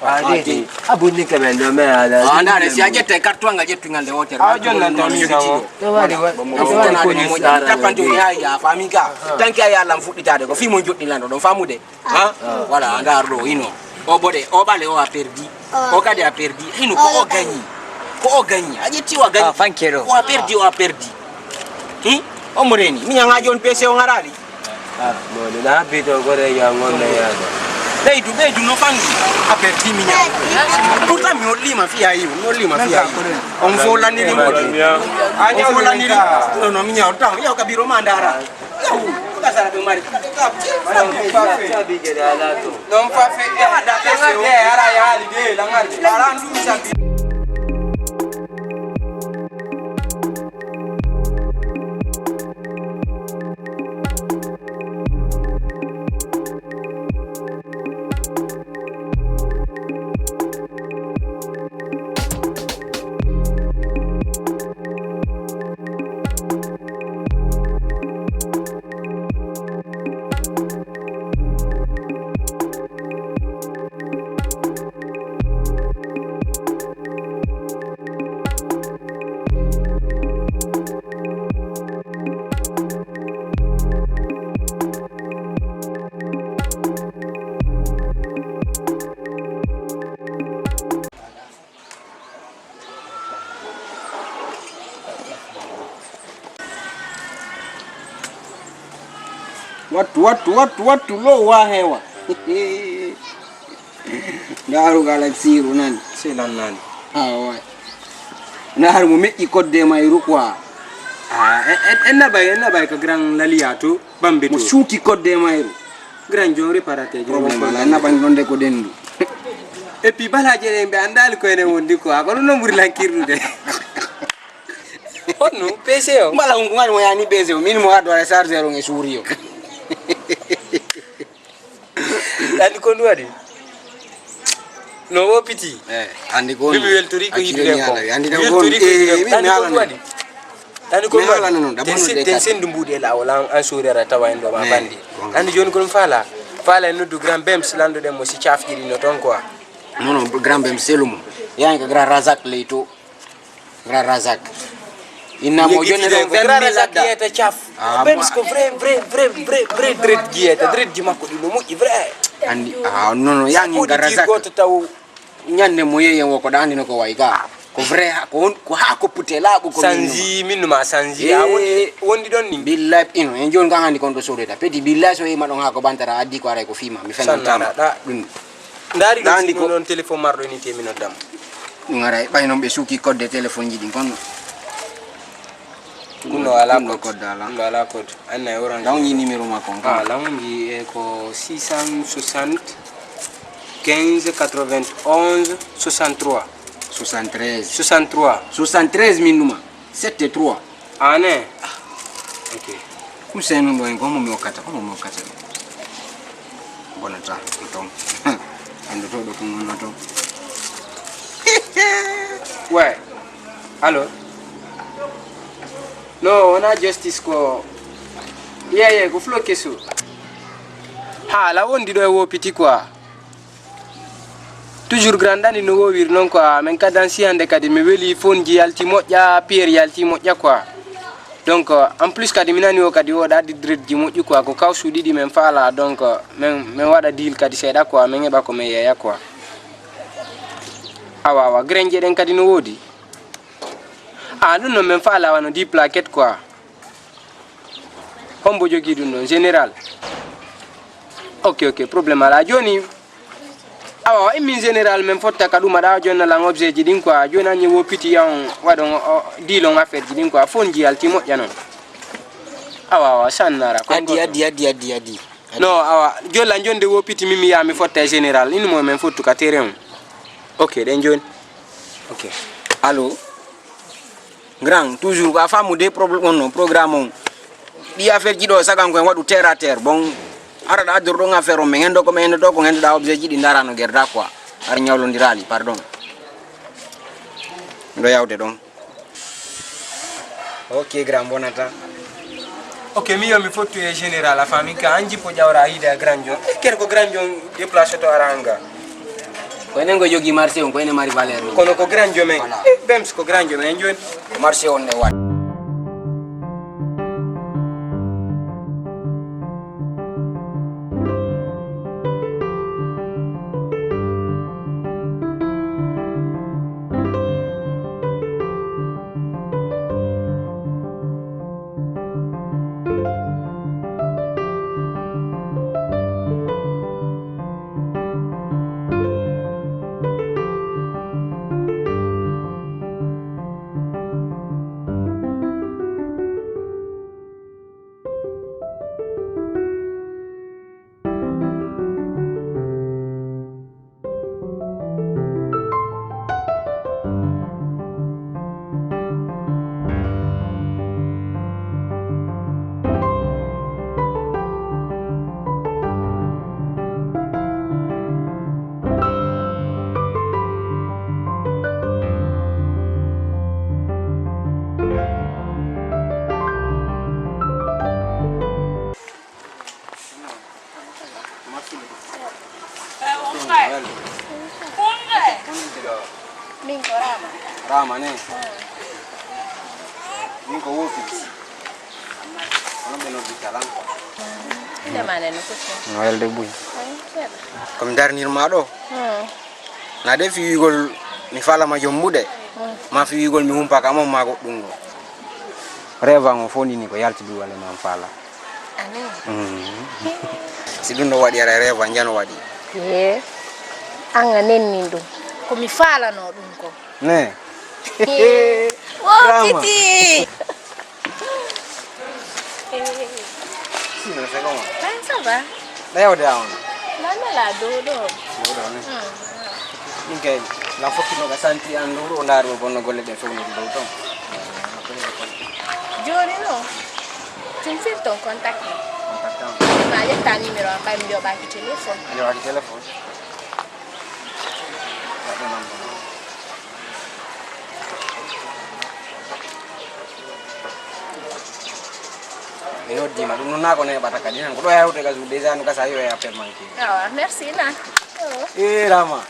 A bonni kamen ɗo, mais ala. Ah, ndare, si a ƴetta e kartuwal ngal ƴettungal nde wotere. A jonnanta min kawo. Tapanti o yaha ya fami ka. Tanki a yalam fuɗɗitade ko fimo joɗɗi lanɗo ɗon famude. Ha? Voilà, a ndar ɗo ino. O boɗe, o ɓale, o a perdi. O kadi a perdi. Ino ko o gañi. Ko o gañi. A ƴetti o a gañi. Ah, fanke ɗo. O a perdi, o a perdi. Hi? O mo reni. Mi ñaŋa jon P C o ŋarali. Ah, mo de na bito gore ya ngonno ya. Ɓeydu, ɓeydu no fangi. A perdi mi ñaŋ. Pourtant mi hollima fiya yiw, mi hollima fiya yiw. On fo laniri mo. A ñaw laniri. No, no, mi ñaw taw, yaw kabiro ma ndara. Wattu, wattu, wattu, wattu, low wa heewa. Ndaaru galaxiru nani. Sey lan nani. Ah, ouais. Ndaaru mo meƴƴi kodde mayru quoi. Ah, en, en, en naɓay, en naɓay ko grand laliya to, Bambe to. Mo suuki kodde mayru. Grand jon réparateur jon. Problème ala, en naɓan ɗon de ko dendu. Et puis balaje ɗen ɓe andaali ko enen wondi quoi. Kono non ɓuri lankirdude. Honno P C o? Mbala on ko ngari mo yani P C o. Min mo addo ala chargeur on e suuri o. Andi ko ndu waɗi? No wopiti. Eh, andi ko mi weltori ko yiɗude ko. Andi ko weltori ko yiɗude ko. Andi ko ndu waɗi? Andi ko ndu waɗi? Ten sen, ten sen ndu mbuɗi e laawol an, an suurere tawa en ɗo ma bandi. Andi joni ko ɗum faala? Faala en noddu grand Bems landuɗen mo si cafji ɗi no toon quoi. Non, non, grand Bems selu mo. Yaani ko grand Razak ley to. Grand Razak. Inna mo jonni ɗon vingt mille ladda. Yeta caf. Ah, Bems ko vrai, vrai, vrai, vrai, vrai dread ji yeta. Dread ji makko ɗi no moƴƴi vrai. Andi, ah, non, non, yaŋi grand Razak. Goto taw. Ñande mo yeyen wo ko ɗa andi no ko wayi ga. Ko vrai, ko on, ko ha ko pute laaɓu ko sanji, min ma sanji. A wondi, wondi ɗon ni. Billahi ino, en joni kan andi kon ɗo sodoyta. Peti billahi so yima ɗon ha ko bantara addi ko aray ko fima. Mi fenan tama. Ɗum. Ndaari ɗum sino noon téléphone marɗo ni temi noddam. Ɗum ara e ɓay noon ɓe suuki kodde téléphone ji ɗin kon. Kunno ala code. Kunno ala code. Anna e orange. Lawnji numéro makko on. Ah, lawnji e ko six cent soixante, quinze, quatre-vingt-onze, soixante-trois. Soixante-treize. Soixante-trois. Soixante-treize min numa. Sept et trois. Ane. Ok. Kusenu ɗo en ko mo mi hokkata, ko mo mi hokkata ɗo. Bonata ko ton. Ando to ɗo ko ngono to. Ouais. Allo. No, wona justice ko. Ye, ye, ko flo kesu. Ha, la wondi ɗo e wopiti quoi. Toujours grand andi no wowiri noon quoi, min kadi an si hannde kadi mi weli fonji yalti moƴƴa, pierre yalti moƴƴa quoi. Donc en plus kadi mi nani o kadi oɗa addi dread ji moƴƴi quoi, ko kawsu ɗiɗi min faala, donc min, min waɗa deal kadi seeɗa quoi, min heɓa ko min yeeya quoi. Awa, awa, grenje ɗen kadi no woodi. Ah, ɗum noon min faala wano dix plaquettes quoi. Hombo jogii ɗum ɗon général? Ok, ok, problème alaa. Jooni O immin général, men fotta ka ɗum, aɗa jonna lan objet ji ɗin quoi. Joni anni wo piti yan waɗon o dilon affaire ji ɗin quoi. Fon ji alti moƴƴa non. Awa, awa, sannara. Addi, addi, addi, addi, addi. No, awa, jolla jonde wo piti min mi yaha mi fotta e général. Inu mo men fottu ka terrain on. Ok, ɗen joni. Ok. Allo. Grand, toujours ko a faamu de problème on no programme on. Ɗi affaire ji ɗo sagan ko en waɗu terre à terre. Bon, ara ɗa addor ɗon affaire on, men hendo ko men hendo ɗo ko hendo ɗa objet ji ɗi ndara no gerda quoi. Ar ñawlondirali, pardon. Ɗo yawde ɗon. Ok, grand bonata. Ok, mi yo mi fottu e général a faamin ka an jippo ƴawra a yiida grand jon. E ker ko grand jon déplace to aranga. Ko enen ko jogi marché on, ko enen mari valeur on. Kono ko grand jon men. Voilà. Eh, Bems ko grand jon men joni. Marché on ne waɗi. Min ko Rama. Rama ne? Min ko Wofit. Kono ɓe noddi Talan quoi. Inde ma nde no foti? No welde buy. Ay, seeɗa. Ko mi darnir ma ɗo. Hmm. Na de fi wiigol mi falama jombude. Hmm. Ma fi wiigol mi humpaka mon ma goɗɗum ngo. Rêve an o fondini ko yalti duwale ma fala. Amin. Mm. Si ɗum ɗo waɗi ara rêve an jano waɗi. Ye. An a nennin ɗum. Ko mi falano ɗum ko. Ne. Ye. Wo Rama. Titi. Sino, c'est comment? Ben, ça va. Ɗa yawde a on? Nana la dow ɗo. Dow ɗo ne? Mm. Min kay, la fokkino ka santi an dow ɗo, ndaari mo bonno golle ɗe fewnude dow ton. Jooni no, tum firton contact mo. Contact am. Ma ƴetta numéro am, ɓay mi yoɓaki téléphone. A yoɓaki téléphone? Waɗɗo number ma. Mi noddima ɗum, ɗum na ko neɓata kadi, nan ko ɗo yawde ga suudu déjà, no gasa yo e appel manqué. Awa, merci na. Awa. E Rama.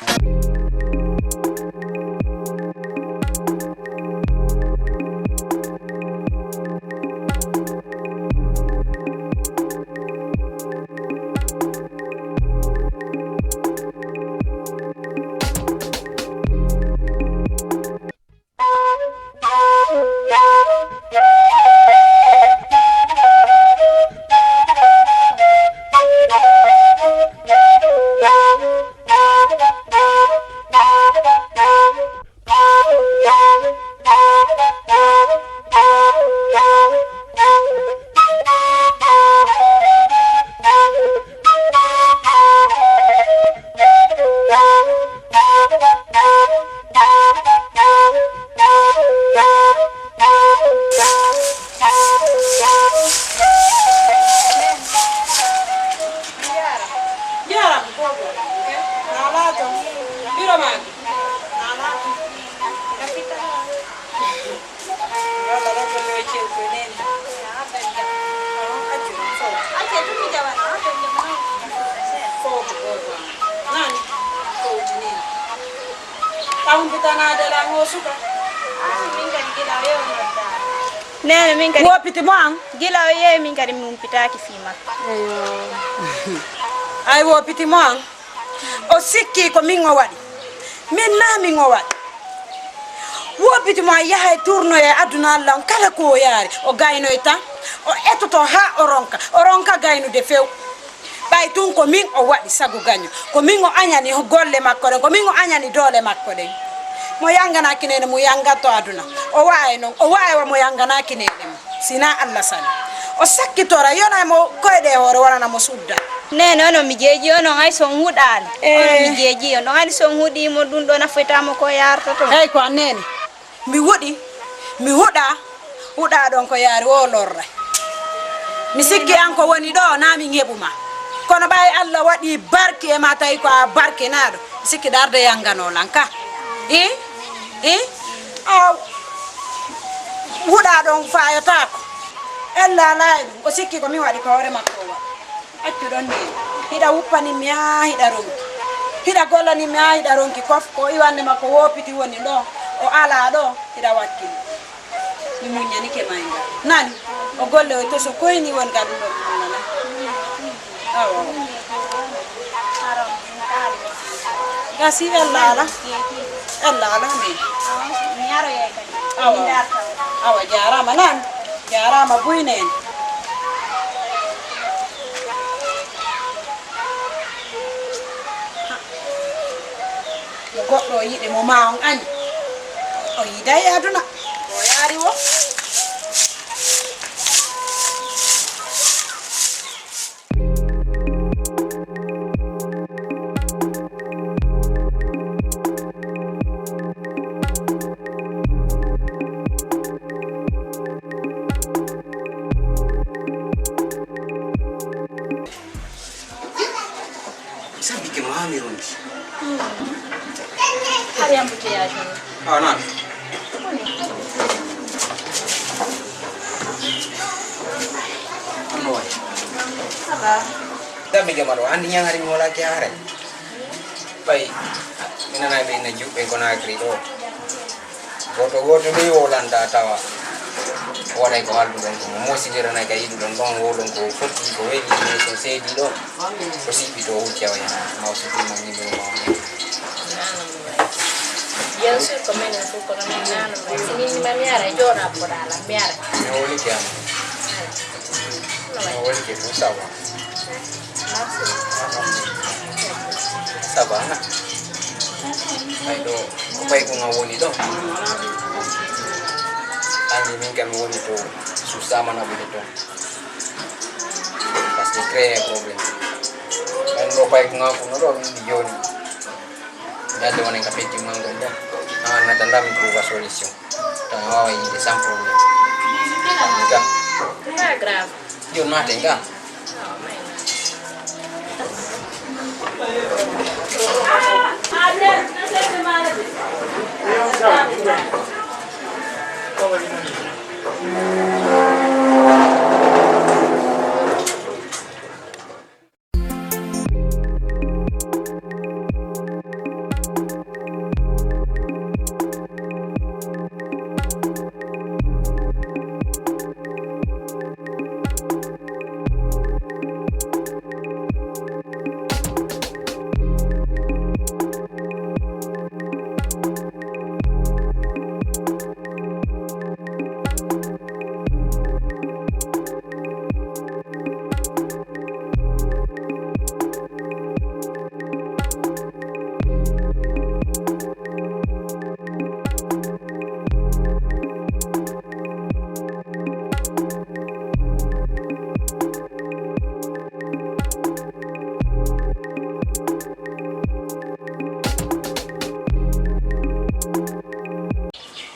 Jarama, jarama. Na laato. Biro maaki. Na laato. Walla ɗo ko ɗo e ceeɗu ko neni. Accu ɗum footo. Footo, footo. Nani? Footo neni. Taw mbitanaade lan o suka. Nene min kadi. Wopiti mo an? Gila o yeeyi min kadi mi humpitaaki fii makko. Ay wopiti mo an? O sikki ko min o waɗi. Min na min o waɗi. Wopiti mo an yahay turnoye aduna Allah on kala ko o yaari. O gaynoy tan. O etoto haa o ronka. O ronka gaynude few. Ɓay tun ko min o waɗi sago gaño. Ko min o añani golle makko ɗen. Ko min o añani doole makko ɗen. Mo yanganaaki neene, mo yangatto aduna. O wa'ay non. O wa'ay wa mo yanganaaki neene mo. Sina Allah sani. O sakkitora, yona mo koyɗe hoore, wonana mo sudda. Neene, onon mi jeeji, onon ay son huɗaali. Eh. Onon mi jeeji, onon ani son huɗi mo ɗum ɗo nafoyta mo ko yartoto. Hey, ko an neene. Mi wuɗi, mi huɗa, huɗa ɗon ko yaari o lorra. Mi sikki an ko woni ɗo, na min heɓu ma. Kono ɓay Allah waɗi barke e ma, tawi ko a barke naɗo. Mi sikki darde yangano lan ka. I? I? A huɗa ɗon fayotako. Ella ala e ɗum, o sikki ko mi waɗi ko hoore makko o waɗi. Accu ɗon ni. Hiɗa wuppani mi haa hiɗa ronki. Hiɗa gollani mi haa hiɗa ronki. Kof ko iwande makko woopiti woni ɗo. O ala ɗo. Hiɗa wakkili. Mi muññanike ma e ngal. Nani? O golle o to so koyni won ngal ɗum ɗo mi muññana. Awa. Gasi ella ala. Ella ala ni. Awa. Awa jarama nan. Jarama buyne en. Mo goɗɗo o yiɗi mo ma on añi. O yiday e aduna. O yaari wo. Sabi ke maami ronki. Hari embouteillage on. Ah, nan. Anno waay. Ça va. Dammi jama ɗo, andi ñaŋari mi wala ke hare. Ɓay, mi nana ɓe ina juɓɓe Conakry ɗo. Gooto gooto ni wolanta tawa. Waɗay ko halduɗon ko mo mosidiranay ka yiɗuɗon ɗon, wowlon ko fotti, ko weli, mais so seedi ɗon. Ko siɓɓi to wucca o yaha. Ma o suɓɓi ma ñimɓe ma o ñimɓe. Bien sûr ko menen fof kono min nanama. Si min nima mi ara e jooɗa poɗa ala mi ara. Mi woni ke am. Mi woni ke fof ça va. Ça va, na? Ay, ɗo, ko pay ko ngam woni ɗo. Anndi min kam mi woni to suusama naɓude toon. Parce que créé problème. Ɓen ɗo pay ko ngam kuno ɗo, min mbi jooni. Yadde wonen ka pejji mangol ɗon. An annata nda mi trouva solution. Tan a waaway yiide sans problème. Pas grave. Yo naate nga.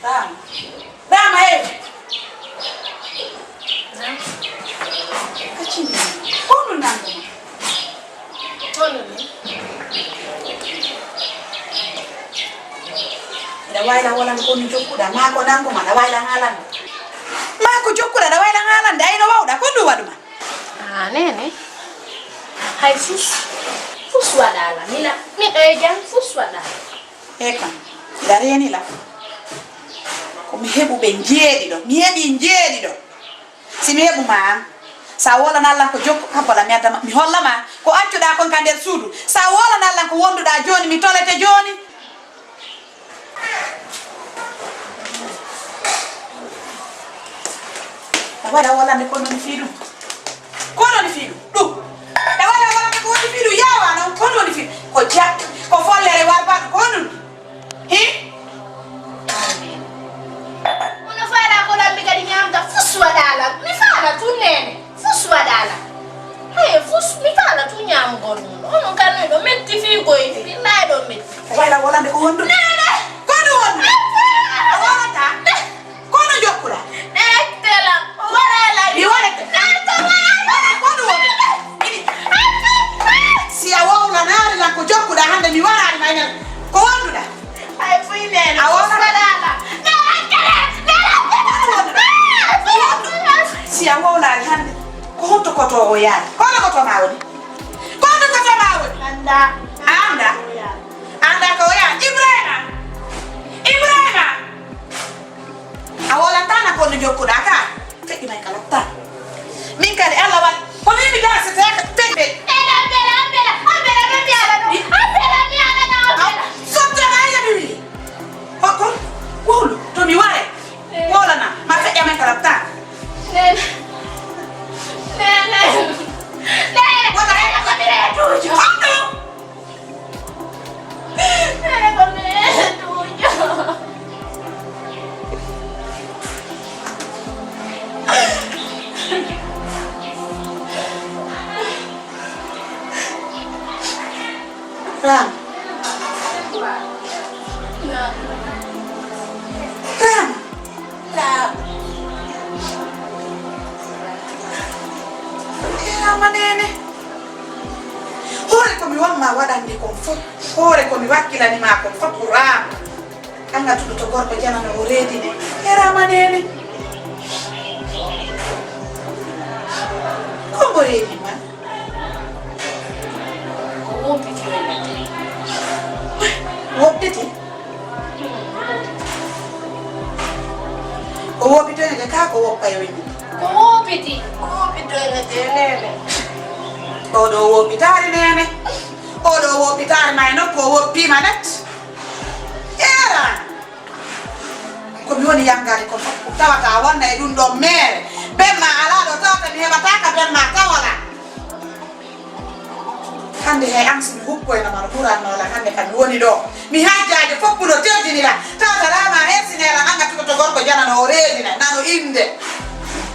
Dama. Dama, eh. Naam. Acci mi. Honɗum nanndo ma? Honɗum ni? Nda wayla wolan ko mi jokkuɗa, maa ko nango ma, nda wayla haalan. Maa ko jokkuɗa, nda wayla haalan, nda ayno wawɗa, ko ɗum waɗuma? Ah, nene. Hay fus, fus waɗala. Mila, mi ɗo e jam, fus waɗala. E kam, nda reenila. Ko mi heɓu ɓe njeeɗiɗo, mi heɓi njeeɗiɗo. Si mi heɓu ma an, sa wolana Alla ko jokku, habbola mi adda ma, mi holla ma ko accuɗa kon ka nder suudu. Sa wolana Alla ko wonduɗa jooni, mi tolete jooni. A waɗa wolande ko non fii ɗum. Ko non fii ɗum. Ɗum. A waɗa wolande Mi faala tu ñaamugol ɗum ɗo. Onon kan ɗo metti fii boy. Billahi ɗo metti. Wayla wolande ko wondu. Nene! Ko ɗum wondu? A wolata? Kono jokkuɗa? Nene tela. Wala la. Mi wala. Nene tela. Kono wondu. Ini. Si a wowlanaali lan ko jokkuɗa hannde mi waraani ma enen. Ko wonduɗa? Ay fuy nene. A wowlanaali. Nene tela. Nene tela. Kono wonduɗa? Si a wowlaali hannde. Ko honto koto o yaari? Kono koto ma woni? Kono koto ma woni? Anda. Anda. Anda ko o yaari? Ibrahima. Ibrahima. A wolantana ko no jokkuɗa ka? Feƴƴi may kala tan. Min kadi Allah waɗi. Ko min mi dara se teka teɓe. Ela, ambela, ambela, ambela, mi ala no. Ambela, mi ala no, ambela. Sotta ma ila mi wi. Hokko? Wowlu. To mi ware. Wolana. Ma feƴƴa may kala tan. Nene. Nene. Nene. Wala. Nene, ko mi reetuujo. Honno? Nene, ko mi reetuujo. Ram. Ram. Ram. Ram, nene. Hoore ko mi wamma waɗande kon fof, hoore ko mi wakkilani ma kon fof ko Raama. An ngattuɗo to gorko janano o reedi ne. E Raama nene. Ko mbo reedi ma? Ko woppiti o nate. Woppiti? Ko woppitoyde ka ko woppa e windi? Ko woppiti. Ko woppitoyde nene. Oɗo woppitaari nene. Oɗo woppitaari ma e nokku o woppiima net. Era. Ko mi woni yanngaade ko fof tawata wonna e ɗum ɗo meere. Bemma alaa ɗo tawata mi heɓataa ka bemma tawala. Hannde he an si mi hukkoyno ma no ɓuranno lan hannde kam mi woni ɗo. Mi hajjaajo foppuɗo teddini lan. Tawata Raama hersine lan an ngattuɗo to gorko janano o reedina nano innde.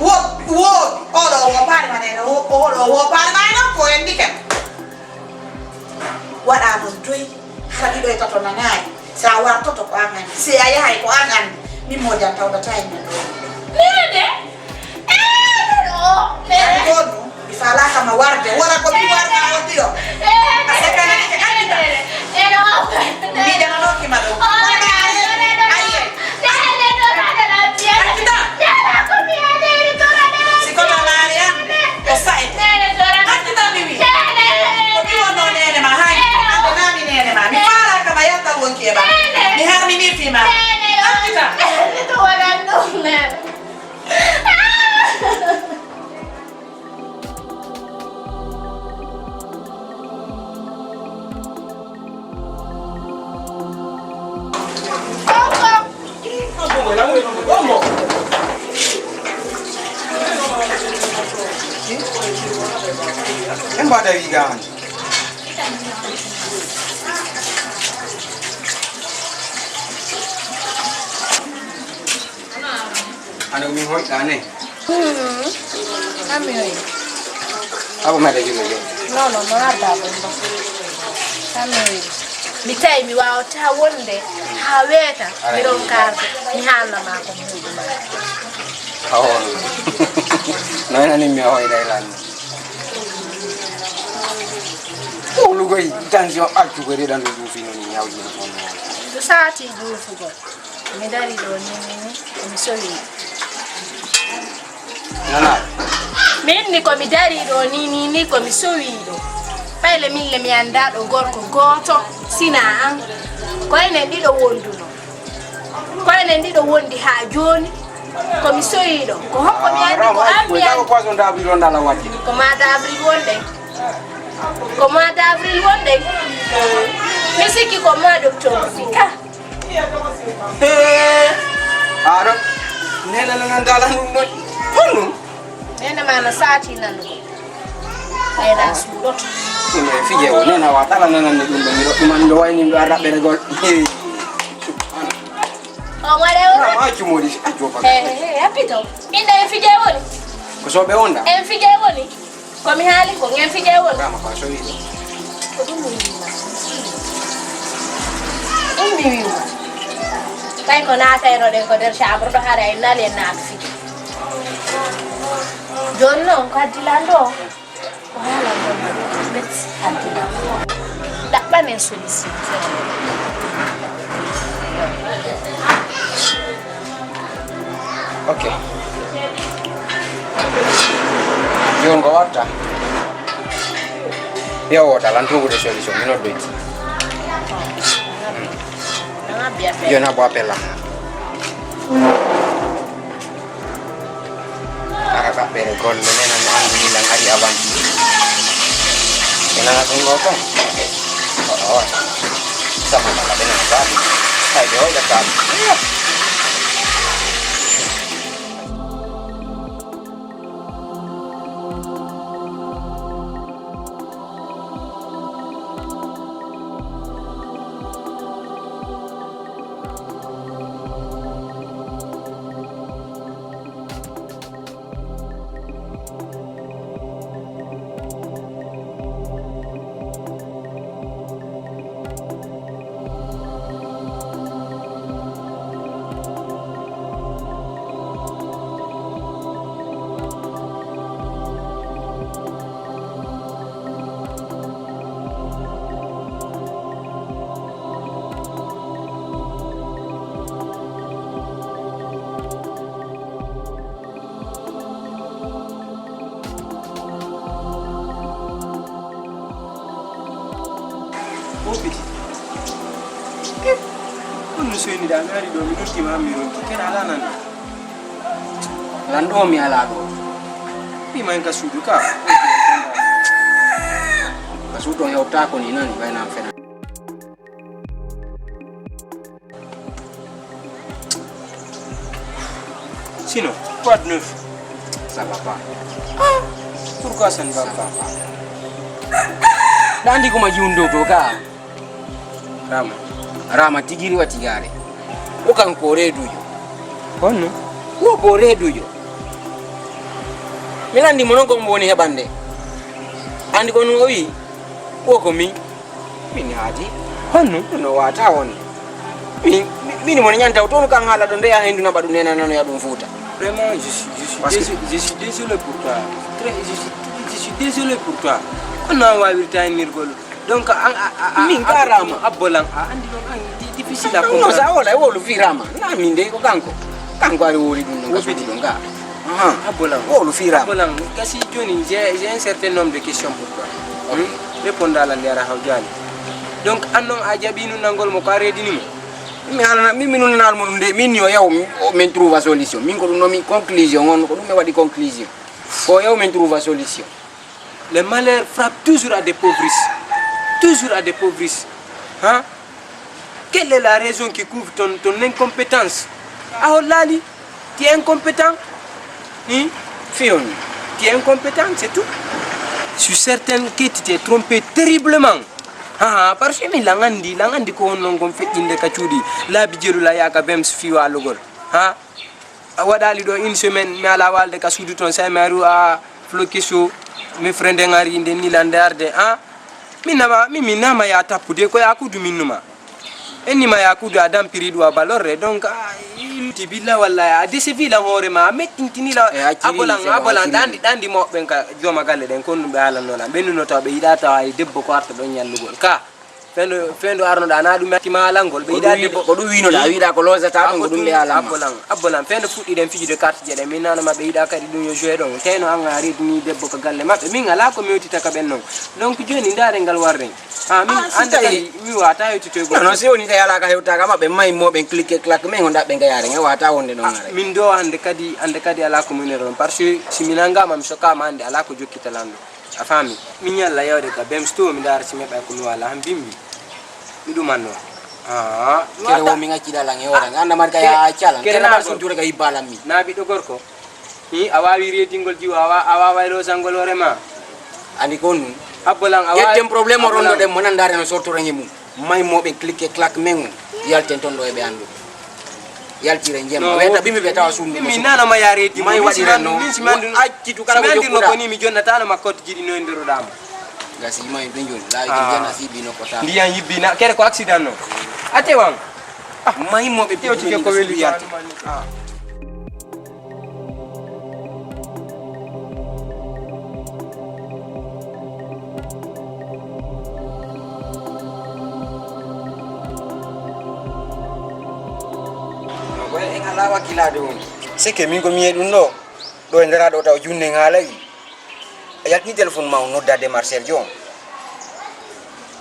Wo-, wooɗi. Oɗo o woopaali ma nene, o-, oɗo o woopaali ma e nokku o enndi ken. Waɗa noon doy, hara ɗiɗo e tato nanaani. Si a wartoto ko an anndi, si a yahay ko an anndi, min mojan tawdata e min ɗo. Nene! Eh, ɗo! Nene! Ɗon ɗum, mi faalaaka ma warde, wona ko min warma on ɗiɗo. A sekkanani ke anndi ka. Mbiɗa no nokki ma ɗo. Aye. Hakkita. Si kono maari an, o sa'ete. Hakkita mi wi. Ko mi wonno nene ma hay. Ande na mi nene ma. Mi faalaaka ma yalta wonki e ma. Mi harmini fi ma. Hakkita. En mbaɗa wigaani. Ane ko min hoyɗa ne? Hmm. Ami hoy. Abo mede julo je. Non, non, non, arda ɗum ɗo. Ami hoy. Mi tawi mi waawata wonde haa weeta, mi ɗon kaarde, mi haalna ma ko mi hoyɗi ma. Awo. No ena ni mi hoyɗa e lan. Wowlugol tension accugol ɗan ɗo ɗuufi noon ñawji no fof. Ɗo saati ɗuufugol. Mi dari ɗo ni, ni, ni, mi sowi. Nana. Min ni ko mi dari ɗo ni, ni, ni ko mi sowi ɗo. Ɓayle min le mi annda ɗo gorko gooto sina an. Ko enen ɗiɗo wonduno. Ko enen ɗiɗo wondi haa jooni. Ko mi sowi ɗo. Ko hokko mi anndi ko an mi anndi. Ko poisson d'avril on dala waɗi. Ko mois d'avril wonɗen. Ko mois d'avril wonɗen. Mi sikki ko mois d'octobre. Ka. Aɗo nena nana dala ɗum ɗon honɗum? Nena ma no saati nanugo. Ɓayna suuɗoto. Ɗum e fije o nena wa tala nanande ɗum ɗo miɗo ɗuman ɗo wayni ɗo a raɓɓere gol. Hey. Subhana. On waɗe on. Ma accumoli accuo faga. Hey, hey, hey, happito. Inda e fije woni. Ko soɓe onda. En fije woni. Ko mi haali ko ngen fije won. Rama ko a sowi ɗo. Ko ɗum mi wiima. Ɗum mi wiima. Tawi ko naatayno ɗen ko nder chambre ɗo, hara en nani en naata fije. Jooni noon ko addi lan ɗo. Ko haala ɗon met addi lan. Ɗaɓɓan en solution. Ok. Jooni ko watta? Yo wota lan trouve de solution, mi noddoyti. Jooni haɓu appel lan. Ara ɗaɓɓere golle nena mi anndi ni lan ari avanti. Ɓe nana ɗum ɗo kon. Awa. Sama mala ɓe nana baɗi. Hay ɓe hoyɗa kaɗi. Mon petit. Kono no soyniɗa mi ari ɗo mi noddi ma mi ronki kene ala nan. Lan ɗo mi ala ɗo. Ɓi man ka suudu ka. Ka suudu on hewta ko ni nani bayna am fena. Sinon, quoi de neuf? Ça va pas. Pourquoi ça ne va pas? Ɗa andi ko ma jiwndo to ka. Rama. Rama tigiri wa tigare. O kan ko redujo. Honno? Wo ko redujo. Mi landi mo non ko mo woni heɓande. Andi ko no o wi. Wo ko mi. Min haadi. Honno? No wata won. Min min mo nyanta o ton kan hala don de ya hendu na badu nena no ya dum futa. Vraiment, je suis, je suis, désolé, je suis désolé pour toi. Très, je, suis, je suis désolé pour toi. Kono an wawirta hennirgol. Donc, an a, a, a, Min ka Rama. Abbolan, a andi non an di- difficile à No comprendre. Sa wala wolu fi Rama. Na min de ko kanko. Kanko ari wori dum non ka suudu don ka. Aha. Abbolan. Wolu fi Rama. Abbolan, kasi joni j'ai j'ai un certain nombre de questions pour toi. Hmm? Réponds à la ndera hawjani. Donc, an non a jaɓi nun nangol mo ko a reedini mo. Mi halana mi mi nun nal mo dum de min yo yaw mi o min trouve solution. Min ko dum no mi conclusion on ko dum mi wadi conclusion. Ko yaw min trouve solution. Le malheur frappe toujours à des pauvres riches. Toujours à des pauvres riches. Hein? Quelle est la raison qui couvre ton, ton incompétence? Ah, oh, Lali, tu es incompétent. Hein? Fiyon. Tu es incompétent, c'est tout. Je suis certain que tu t'es trompé terriblement. Ah, parce que mi langandi, langandi ko non kon feƴƴinde ka cuuɗi. Laabi jelu la yaka bems fi walugol. Ha? A waɗali ɗo une semaine mi ala walde ka suudu ton sai mi ari a flokisu mi frende ngari nde nilande arde a mi nama mi mi nama ya tappude ko ya kudu min numa enni ma ya kudu a dampiri ɗu a balorre donc a ti billa walla a desefi la hoore ma a mettintini la abolan abolan ɗandi ɗandi moɓɓen ka jooma galle ɗen kon ɗum ɓe alannola ɓe nuno taw ɓe yiɗa tawa e debbo ko arta ɗon ñallugol ka fendo fendo arnoɗa na ɗum yattima alangol ɓe yiɗa debbo ko ɗum winoɗa wiɗa ko losata ɗum ko ɗum ɓe alama abbolan abbolan fendo fuɗɗiɗen fijude carte jeɗen min nanoma ɓe yiɗa kadi ɗum yo joue ɗon teyno an a redini debbo ko galle maɓɓe min ala ko mi yewtita ka ɓen non donc joni ndare ngal warren ha min anda kadi mi wata yewtitoygol non si woni tawi ala ka hewtaka maɓɓe may moɓen clique claque min on ɗaɓɓe gayare en wata wonde ɗon are min do hande kadi hande kadi ala ko minen ɗon parce que si mi nangama mi sokama hande ala ko jokkita lanɗo a faami mi ñalla yawde ka bem sto mi ndaara si meɓɓay ko mi wala han bimbi mi ɗumanno kere wo mi ŋaccida lan e ora anda mari ka ya accalan kere na son ture ka yibbalan mi na ɓiɗɗo gorko hi a wawi redingol jiwo a wawa waylosangol hoore ma andi ko nun abbolan a wawi ƴetten probléme o ronnoɗen mo nan ndaare no sortoren e mum maymoɓe clique claque men o yalten ton ɗo eɓe andu Yaltira njema. No, weta bimbi be tawa sum. Mi nana ma yareti. Mai wadi no. Min si mandu. Acci tu kala ko jokkuda. Ko ni mi jonna tana ma kot jidi no ndiro dama. Gasi mai be jonna. La ki jana si bino kota. Ndiyan yibbi na kere ko accident no. Ate wan. Ah, mai mo be. Yo tike ko weli yalti. Ah. No, ko en alaa wakkilaade on. C'est que min ko mi yi'e ɗum ɗo, ɗo e ndara ɗo taw junne ŋaalayi. A yaltini téléphone ma o nodda de Marcel Dion.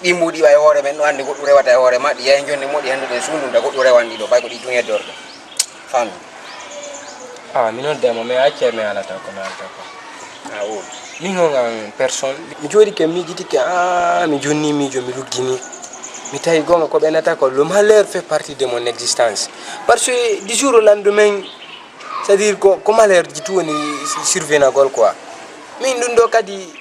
Ɗi mbuuɗi wa e hoore men, no anndi goɗɗum rewata e hoore ma, ɗi yahi jonde moɗi hannde ɗen suundum da goɗɗum rewan ɗi ɗo, bay ko ɗi tun heddorde. Fami. Ah, mi nodda mo, mais acce mi alata ko mi alata ko. Ah, oh. Min on en personne. Mi jooɗike, mi miijitike, ah, mi jonni miijo, mi luggini. Mi tawi gonga ko ɓe nata ko, le malheur fait partie de mon existence. Parce que du jour au lendemain, c'est-à-dire ko, ko malheur ji tu woni survenagol quoi. Min ɗum ɗo kadi,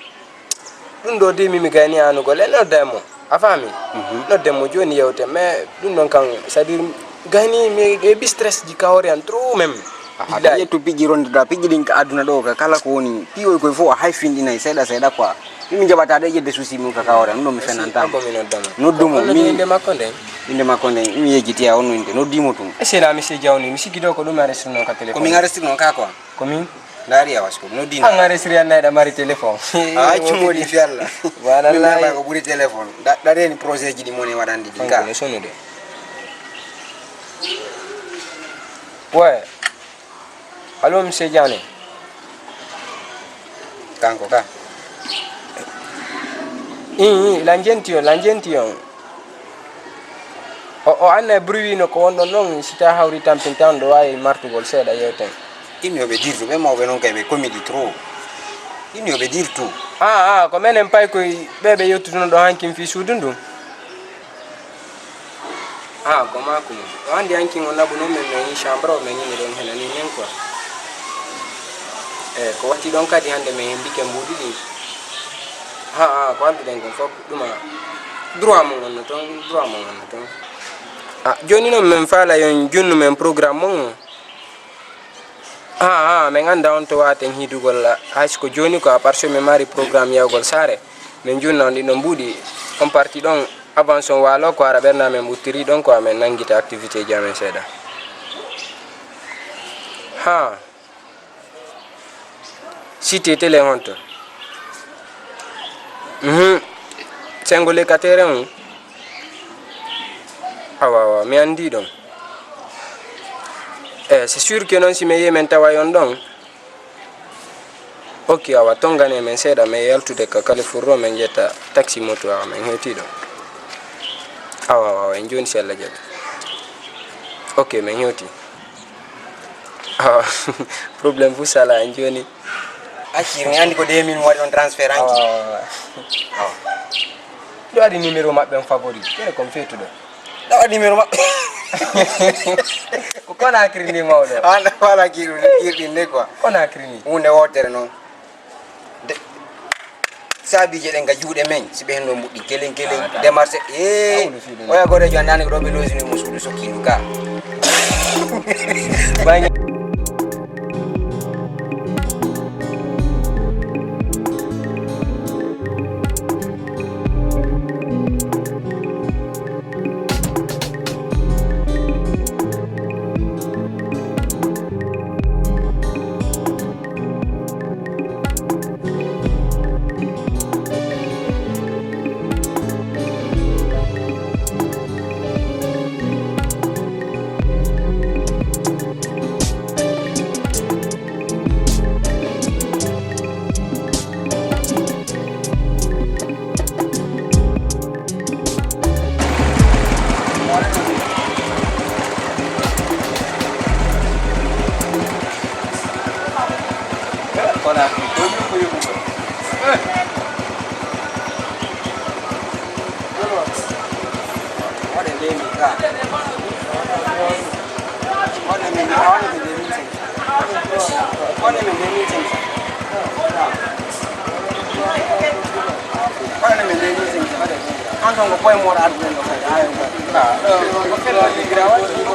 ɗum ɗo de mimi gayni anugol e nodda e mo. A faami? Mhm. Nodde mo jooni yewte, mais ɗum ɗon kan, c'est-à-dire, gayni mi, mi heɓi stress ji ka hoore an trop même. Aha, billahi. Ka ƴettu piiji ronduɗa, piiji ɗin ka aduna ɗo, ka kala ko woni, piiwoy koy fof a hay finɗinay seeɗa seeɗa quoi. Min mi jaɓata ɗo e ƴedde souci mum ka ka hoore an, ɗum ɗon mi fenanta mo. Ko mi nodda mo. Noddu mo, on noddi min innde makko nden? Innde makko nden, mi yejjiti a on innde, noddi mo tun. E sena mi si jawni, mi sikki ɗo ko ɗum arrestino ka téléphone. Ko min arrestino ka quoi? Ko min? Ndaari a wasko, noddi. An arrestiri an nayi ɗa mari téléphone. A accu moɗi fi Allah. Wala min layi. Ko ɓuri téléphone. Da, da reni projet ji ɗi moni waɗandi ɗi ka. Kanko ne sonude. Ouais. Allô, monsieur Diané. Kanko ka. Ii, ii, la jenti on, la jenti on. O, o anna e bruit no ko wonɗon ɗon, si ta hawri tampinta on ɗo waawi martugol seeɗa yewten. Ɗin yo ɓe dirtu, ɓe mawɓe non kay ɓe comédie trop. Ɗin yo ɓe dirtu. Ah, ah, ko menen pay koy ɓe ɓe yettutuno ɗo hankin fii suudu ndun. Ah, ko maaku mum. O anndi hankin o naɓu non men, men yi chambre o, men yi miɗon henani men quoi. Eh, ko watti ɗon kadi hannde men hembike mbuuɗi ɗin. Ah, ah, ko halduɗen kon fof ɗuma droit mon wonno toon, droit mon wonno toon. Ah, jooni noon men faala yon junnu men programme mon o. Ah, ah, men annda on to waawaten hiidugol, ah, hay si ko jooni ko à part so men mari programme yahugol saare, men junna on ɗiɗon mbuuɗi, on parti ɗon avance on waalo ko ara ɓernde amen ɓuttiri ɗon ko amen nanngita activité ji amen seeɗa. Ha. Cité télé honto? Mhm. Sengo locataire on? Awa, awa, mi anndi ɗon. Eh, c'est sûr que noon si mi yehi men tawa on ɗon. Ok, awa, tonngane men seeɗa, men yaltude ka Carrefour ɗo, men ƴetta taxi moto, awa, men hewti ɗon. Awa, awa, awa, en jooni si Allah jaɓi. Ok, men hewti. Awa, problème fof sala en jooni. Accir, mi anndi ko deux mille mi waɗi on transfert hanki. Awa, awa, awa. Awa. Ɗo waɗi numéro maɓɓe on favori. Kene kon feetuɗo. Ɗo waɗi numéro maɓɓe. Ko Conakry ni mawɗo. An wala kiru, kirɗin ne quoi. Conakry ni. Huunde wootere noon. De, saabiije ɗen ka juuɗe men, si ɓe henno mbuɗɗi kelen kelen, ah, démarche, eh, ah, woni fiɗo. Oya goreejo anndaani ko ɗo ɓe loosini mo suudu sokkiidu ka. Bangge.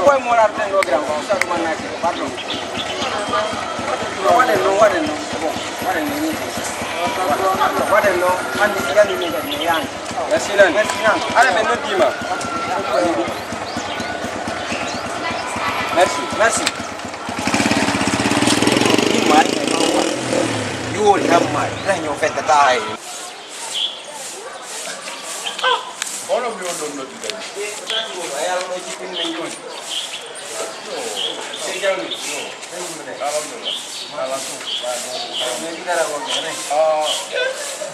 Koye moral ten ɗo gram ko sa ɗum annaki pardon. No waɗen noon, waɗen noon. Bon, waɗen noon ni. Waɗen noon, hannde si yami min kadi mi yaani. Merci nan. Merci nan. Ala men noddima. Merci. Merci. Ni mari. Yuwol tan mari. Tan yo fettata hay. Hono mi on ɗon noddi kadi. Alhamdulillah. Alhamdulillah. Ah,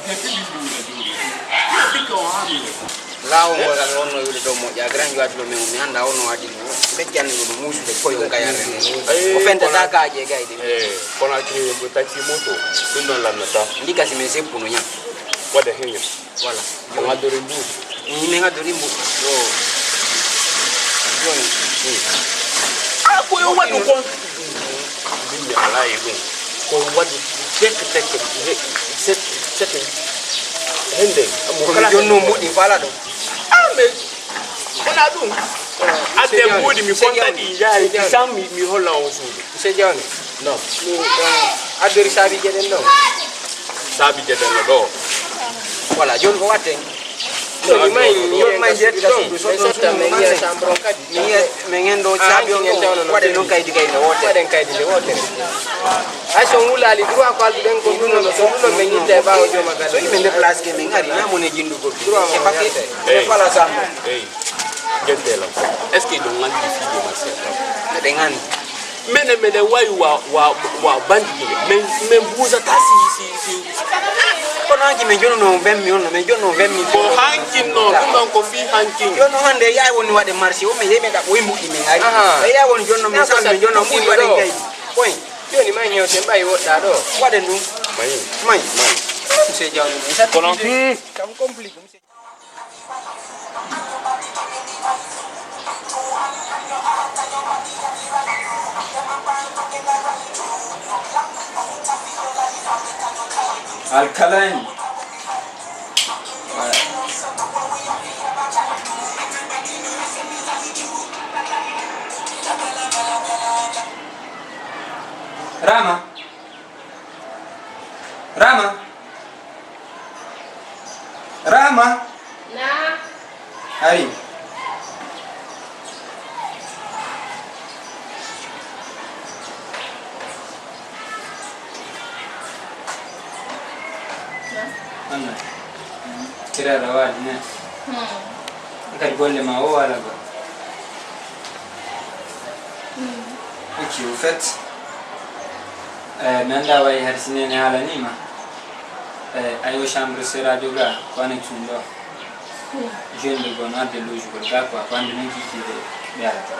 depuis mbiɗo ɗum ɗo jooɗi. Depuis que on a mis le temps. Laawol ngol kam wonno wiide dow moƴƴa, grand joie ɗo men mi annda wonno waɗi ɗum. Beccanni ɗum muusude koyo kayare. Ayi, o fentata kono kaaje gayde. Eh, kono accumi ko tacci moto, ɗum ɗon lannata. Ndi kasi men seppuno ñam. Waɗa heñam. Voilà. On addori mbuuɗi. Min addori mbuuɗi. Yo. Joni. Ah, ko yo waɗu kon. Min mi alaa e ɗum. Ko waɗu tek tek, he-, set, set, hende. Mo kala jonno mbuuɗi fala ɗo. Ah, mais wona ɗum. Adde mbuuɗi mi fontani yaari kisan mi, mi holla on suudu. Monsieur Dione. Non. Mi, eh, addori saabi jeɗen ɗo. Saabi jeɗen no ɗo. Voilà, joni ko watten? No, mi mayi, mi mayi jeɗɗi ɗo. Mi sotta, mi yiya chambre on kadi. Mi yiya, mi ngendo saabi on ngendo waɗen noon kaydi kaydi no wote. Waɗen kaydi nde wotere. Hay so on wulaali droit ko alduɗen ko ɗum no, so ɗum no ɓe ñitta e ɓaawo jooma galle. So yimɓe nde place ke min ari, na mo ne jindugol. Droit mo. C'est parce que, eh, c'est pas la chambre. Eyi, genteelam. Est-ce que ɗum nganndi fiijo ma seeɗa? Eɗen nganndi. Mene, mene wayi wa, wa, wa bandit. Men, men buusata si, si, si. Kono hanki men jonno vemmi on, men jonno vemmi. Ko hankin no, ɗum ɗon ko fii hankin. Jonno hannde yaay woni waɗe marché, o men yehi men ɗaɓɓoyi mbuɗi men ari. Aha. E yaay woni jonno men sal men jonno mbuɗi waɗen kaydi. Koy. Joni ma ñewte mbayi woɗɗa ɗo. Waɗen ɗum. Mayi. Mayi. Monsieur Diaw, mais ça, kono, hmm, kam compliqué. Alkaline. Rama. Rama. Rama. Na. Ari. Anna. Kira rawa ne. Hmm. Kadi golle ma o wala ba. Ok, au fait, eh, mi anndaa wayi hari si neene haalanii ma. Eh, ayo chambre sera joga ko annexe ɗum ɗo. Jeune de gono adde logugol ga quoi, ko annde noon kiikiiɗe ɓe arata.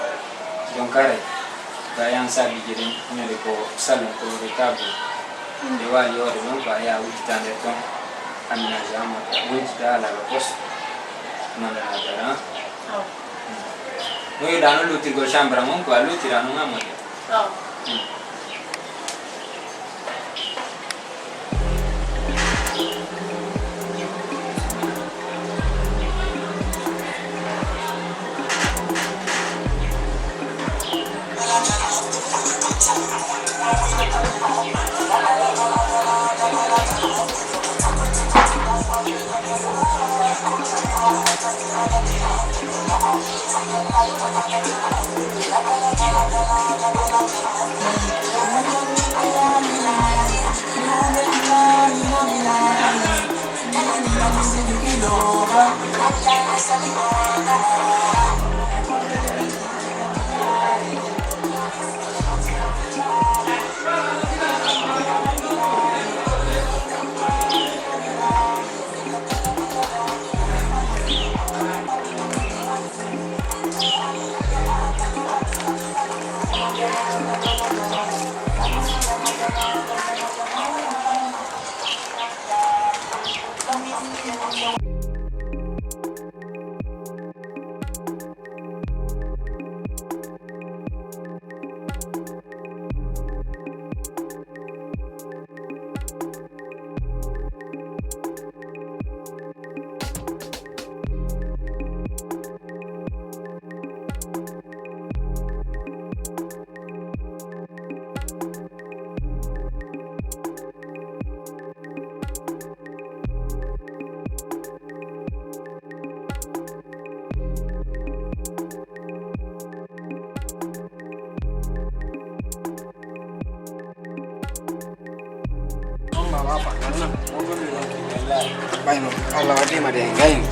Donc aray, ga yan saabiiji ɗen, hunde ko salon, ko retable. Nde waali hoore ɗon ko a yaha wuccita nder ton, aménage a moƴƴa, woncita ala le poste. Noon ɗon a dara, han? Awa. No yiɗaa noon lootirgol chambre am on, ko a lootira noon haa moƴƴa. Awa. Ɓayno Allah waɗiima de gayni.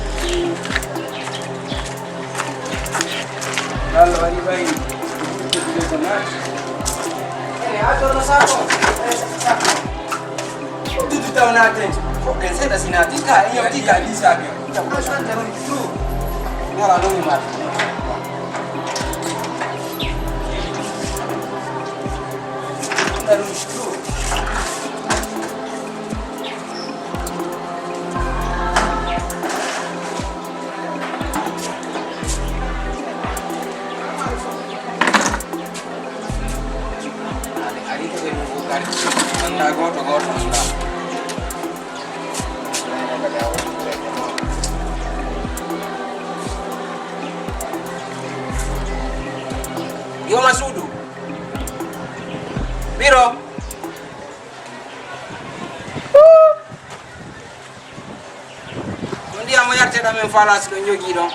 Allah waɗi ɓayni. Ene addono sako. Dudu taw naten. Ko ken seeɗa si naati ka en yewti ka lisaaɓe. Wala ɗum maata. Anda goto goto anda. Yoma suudu. Biro. Ɗum ndiyam o yarteɗa men falas ɗo jogii ɗon.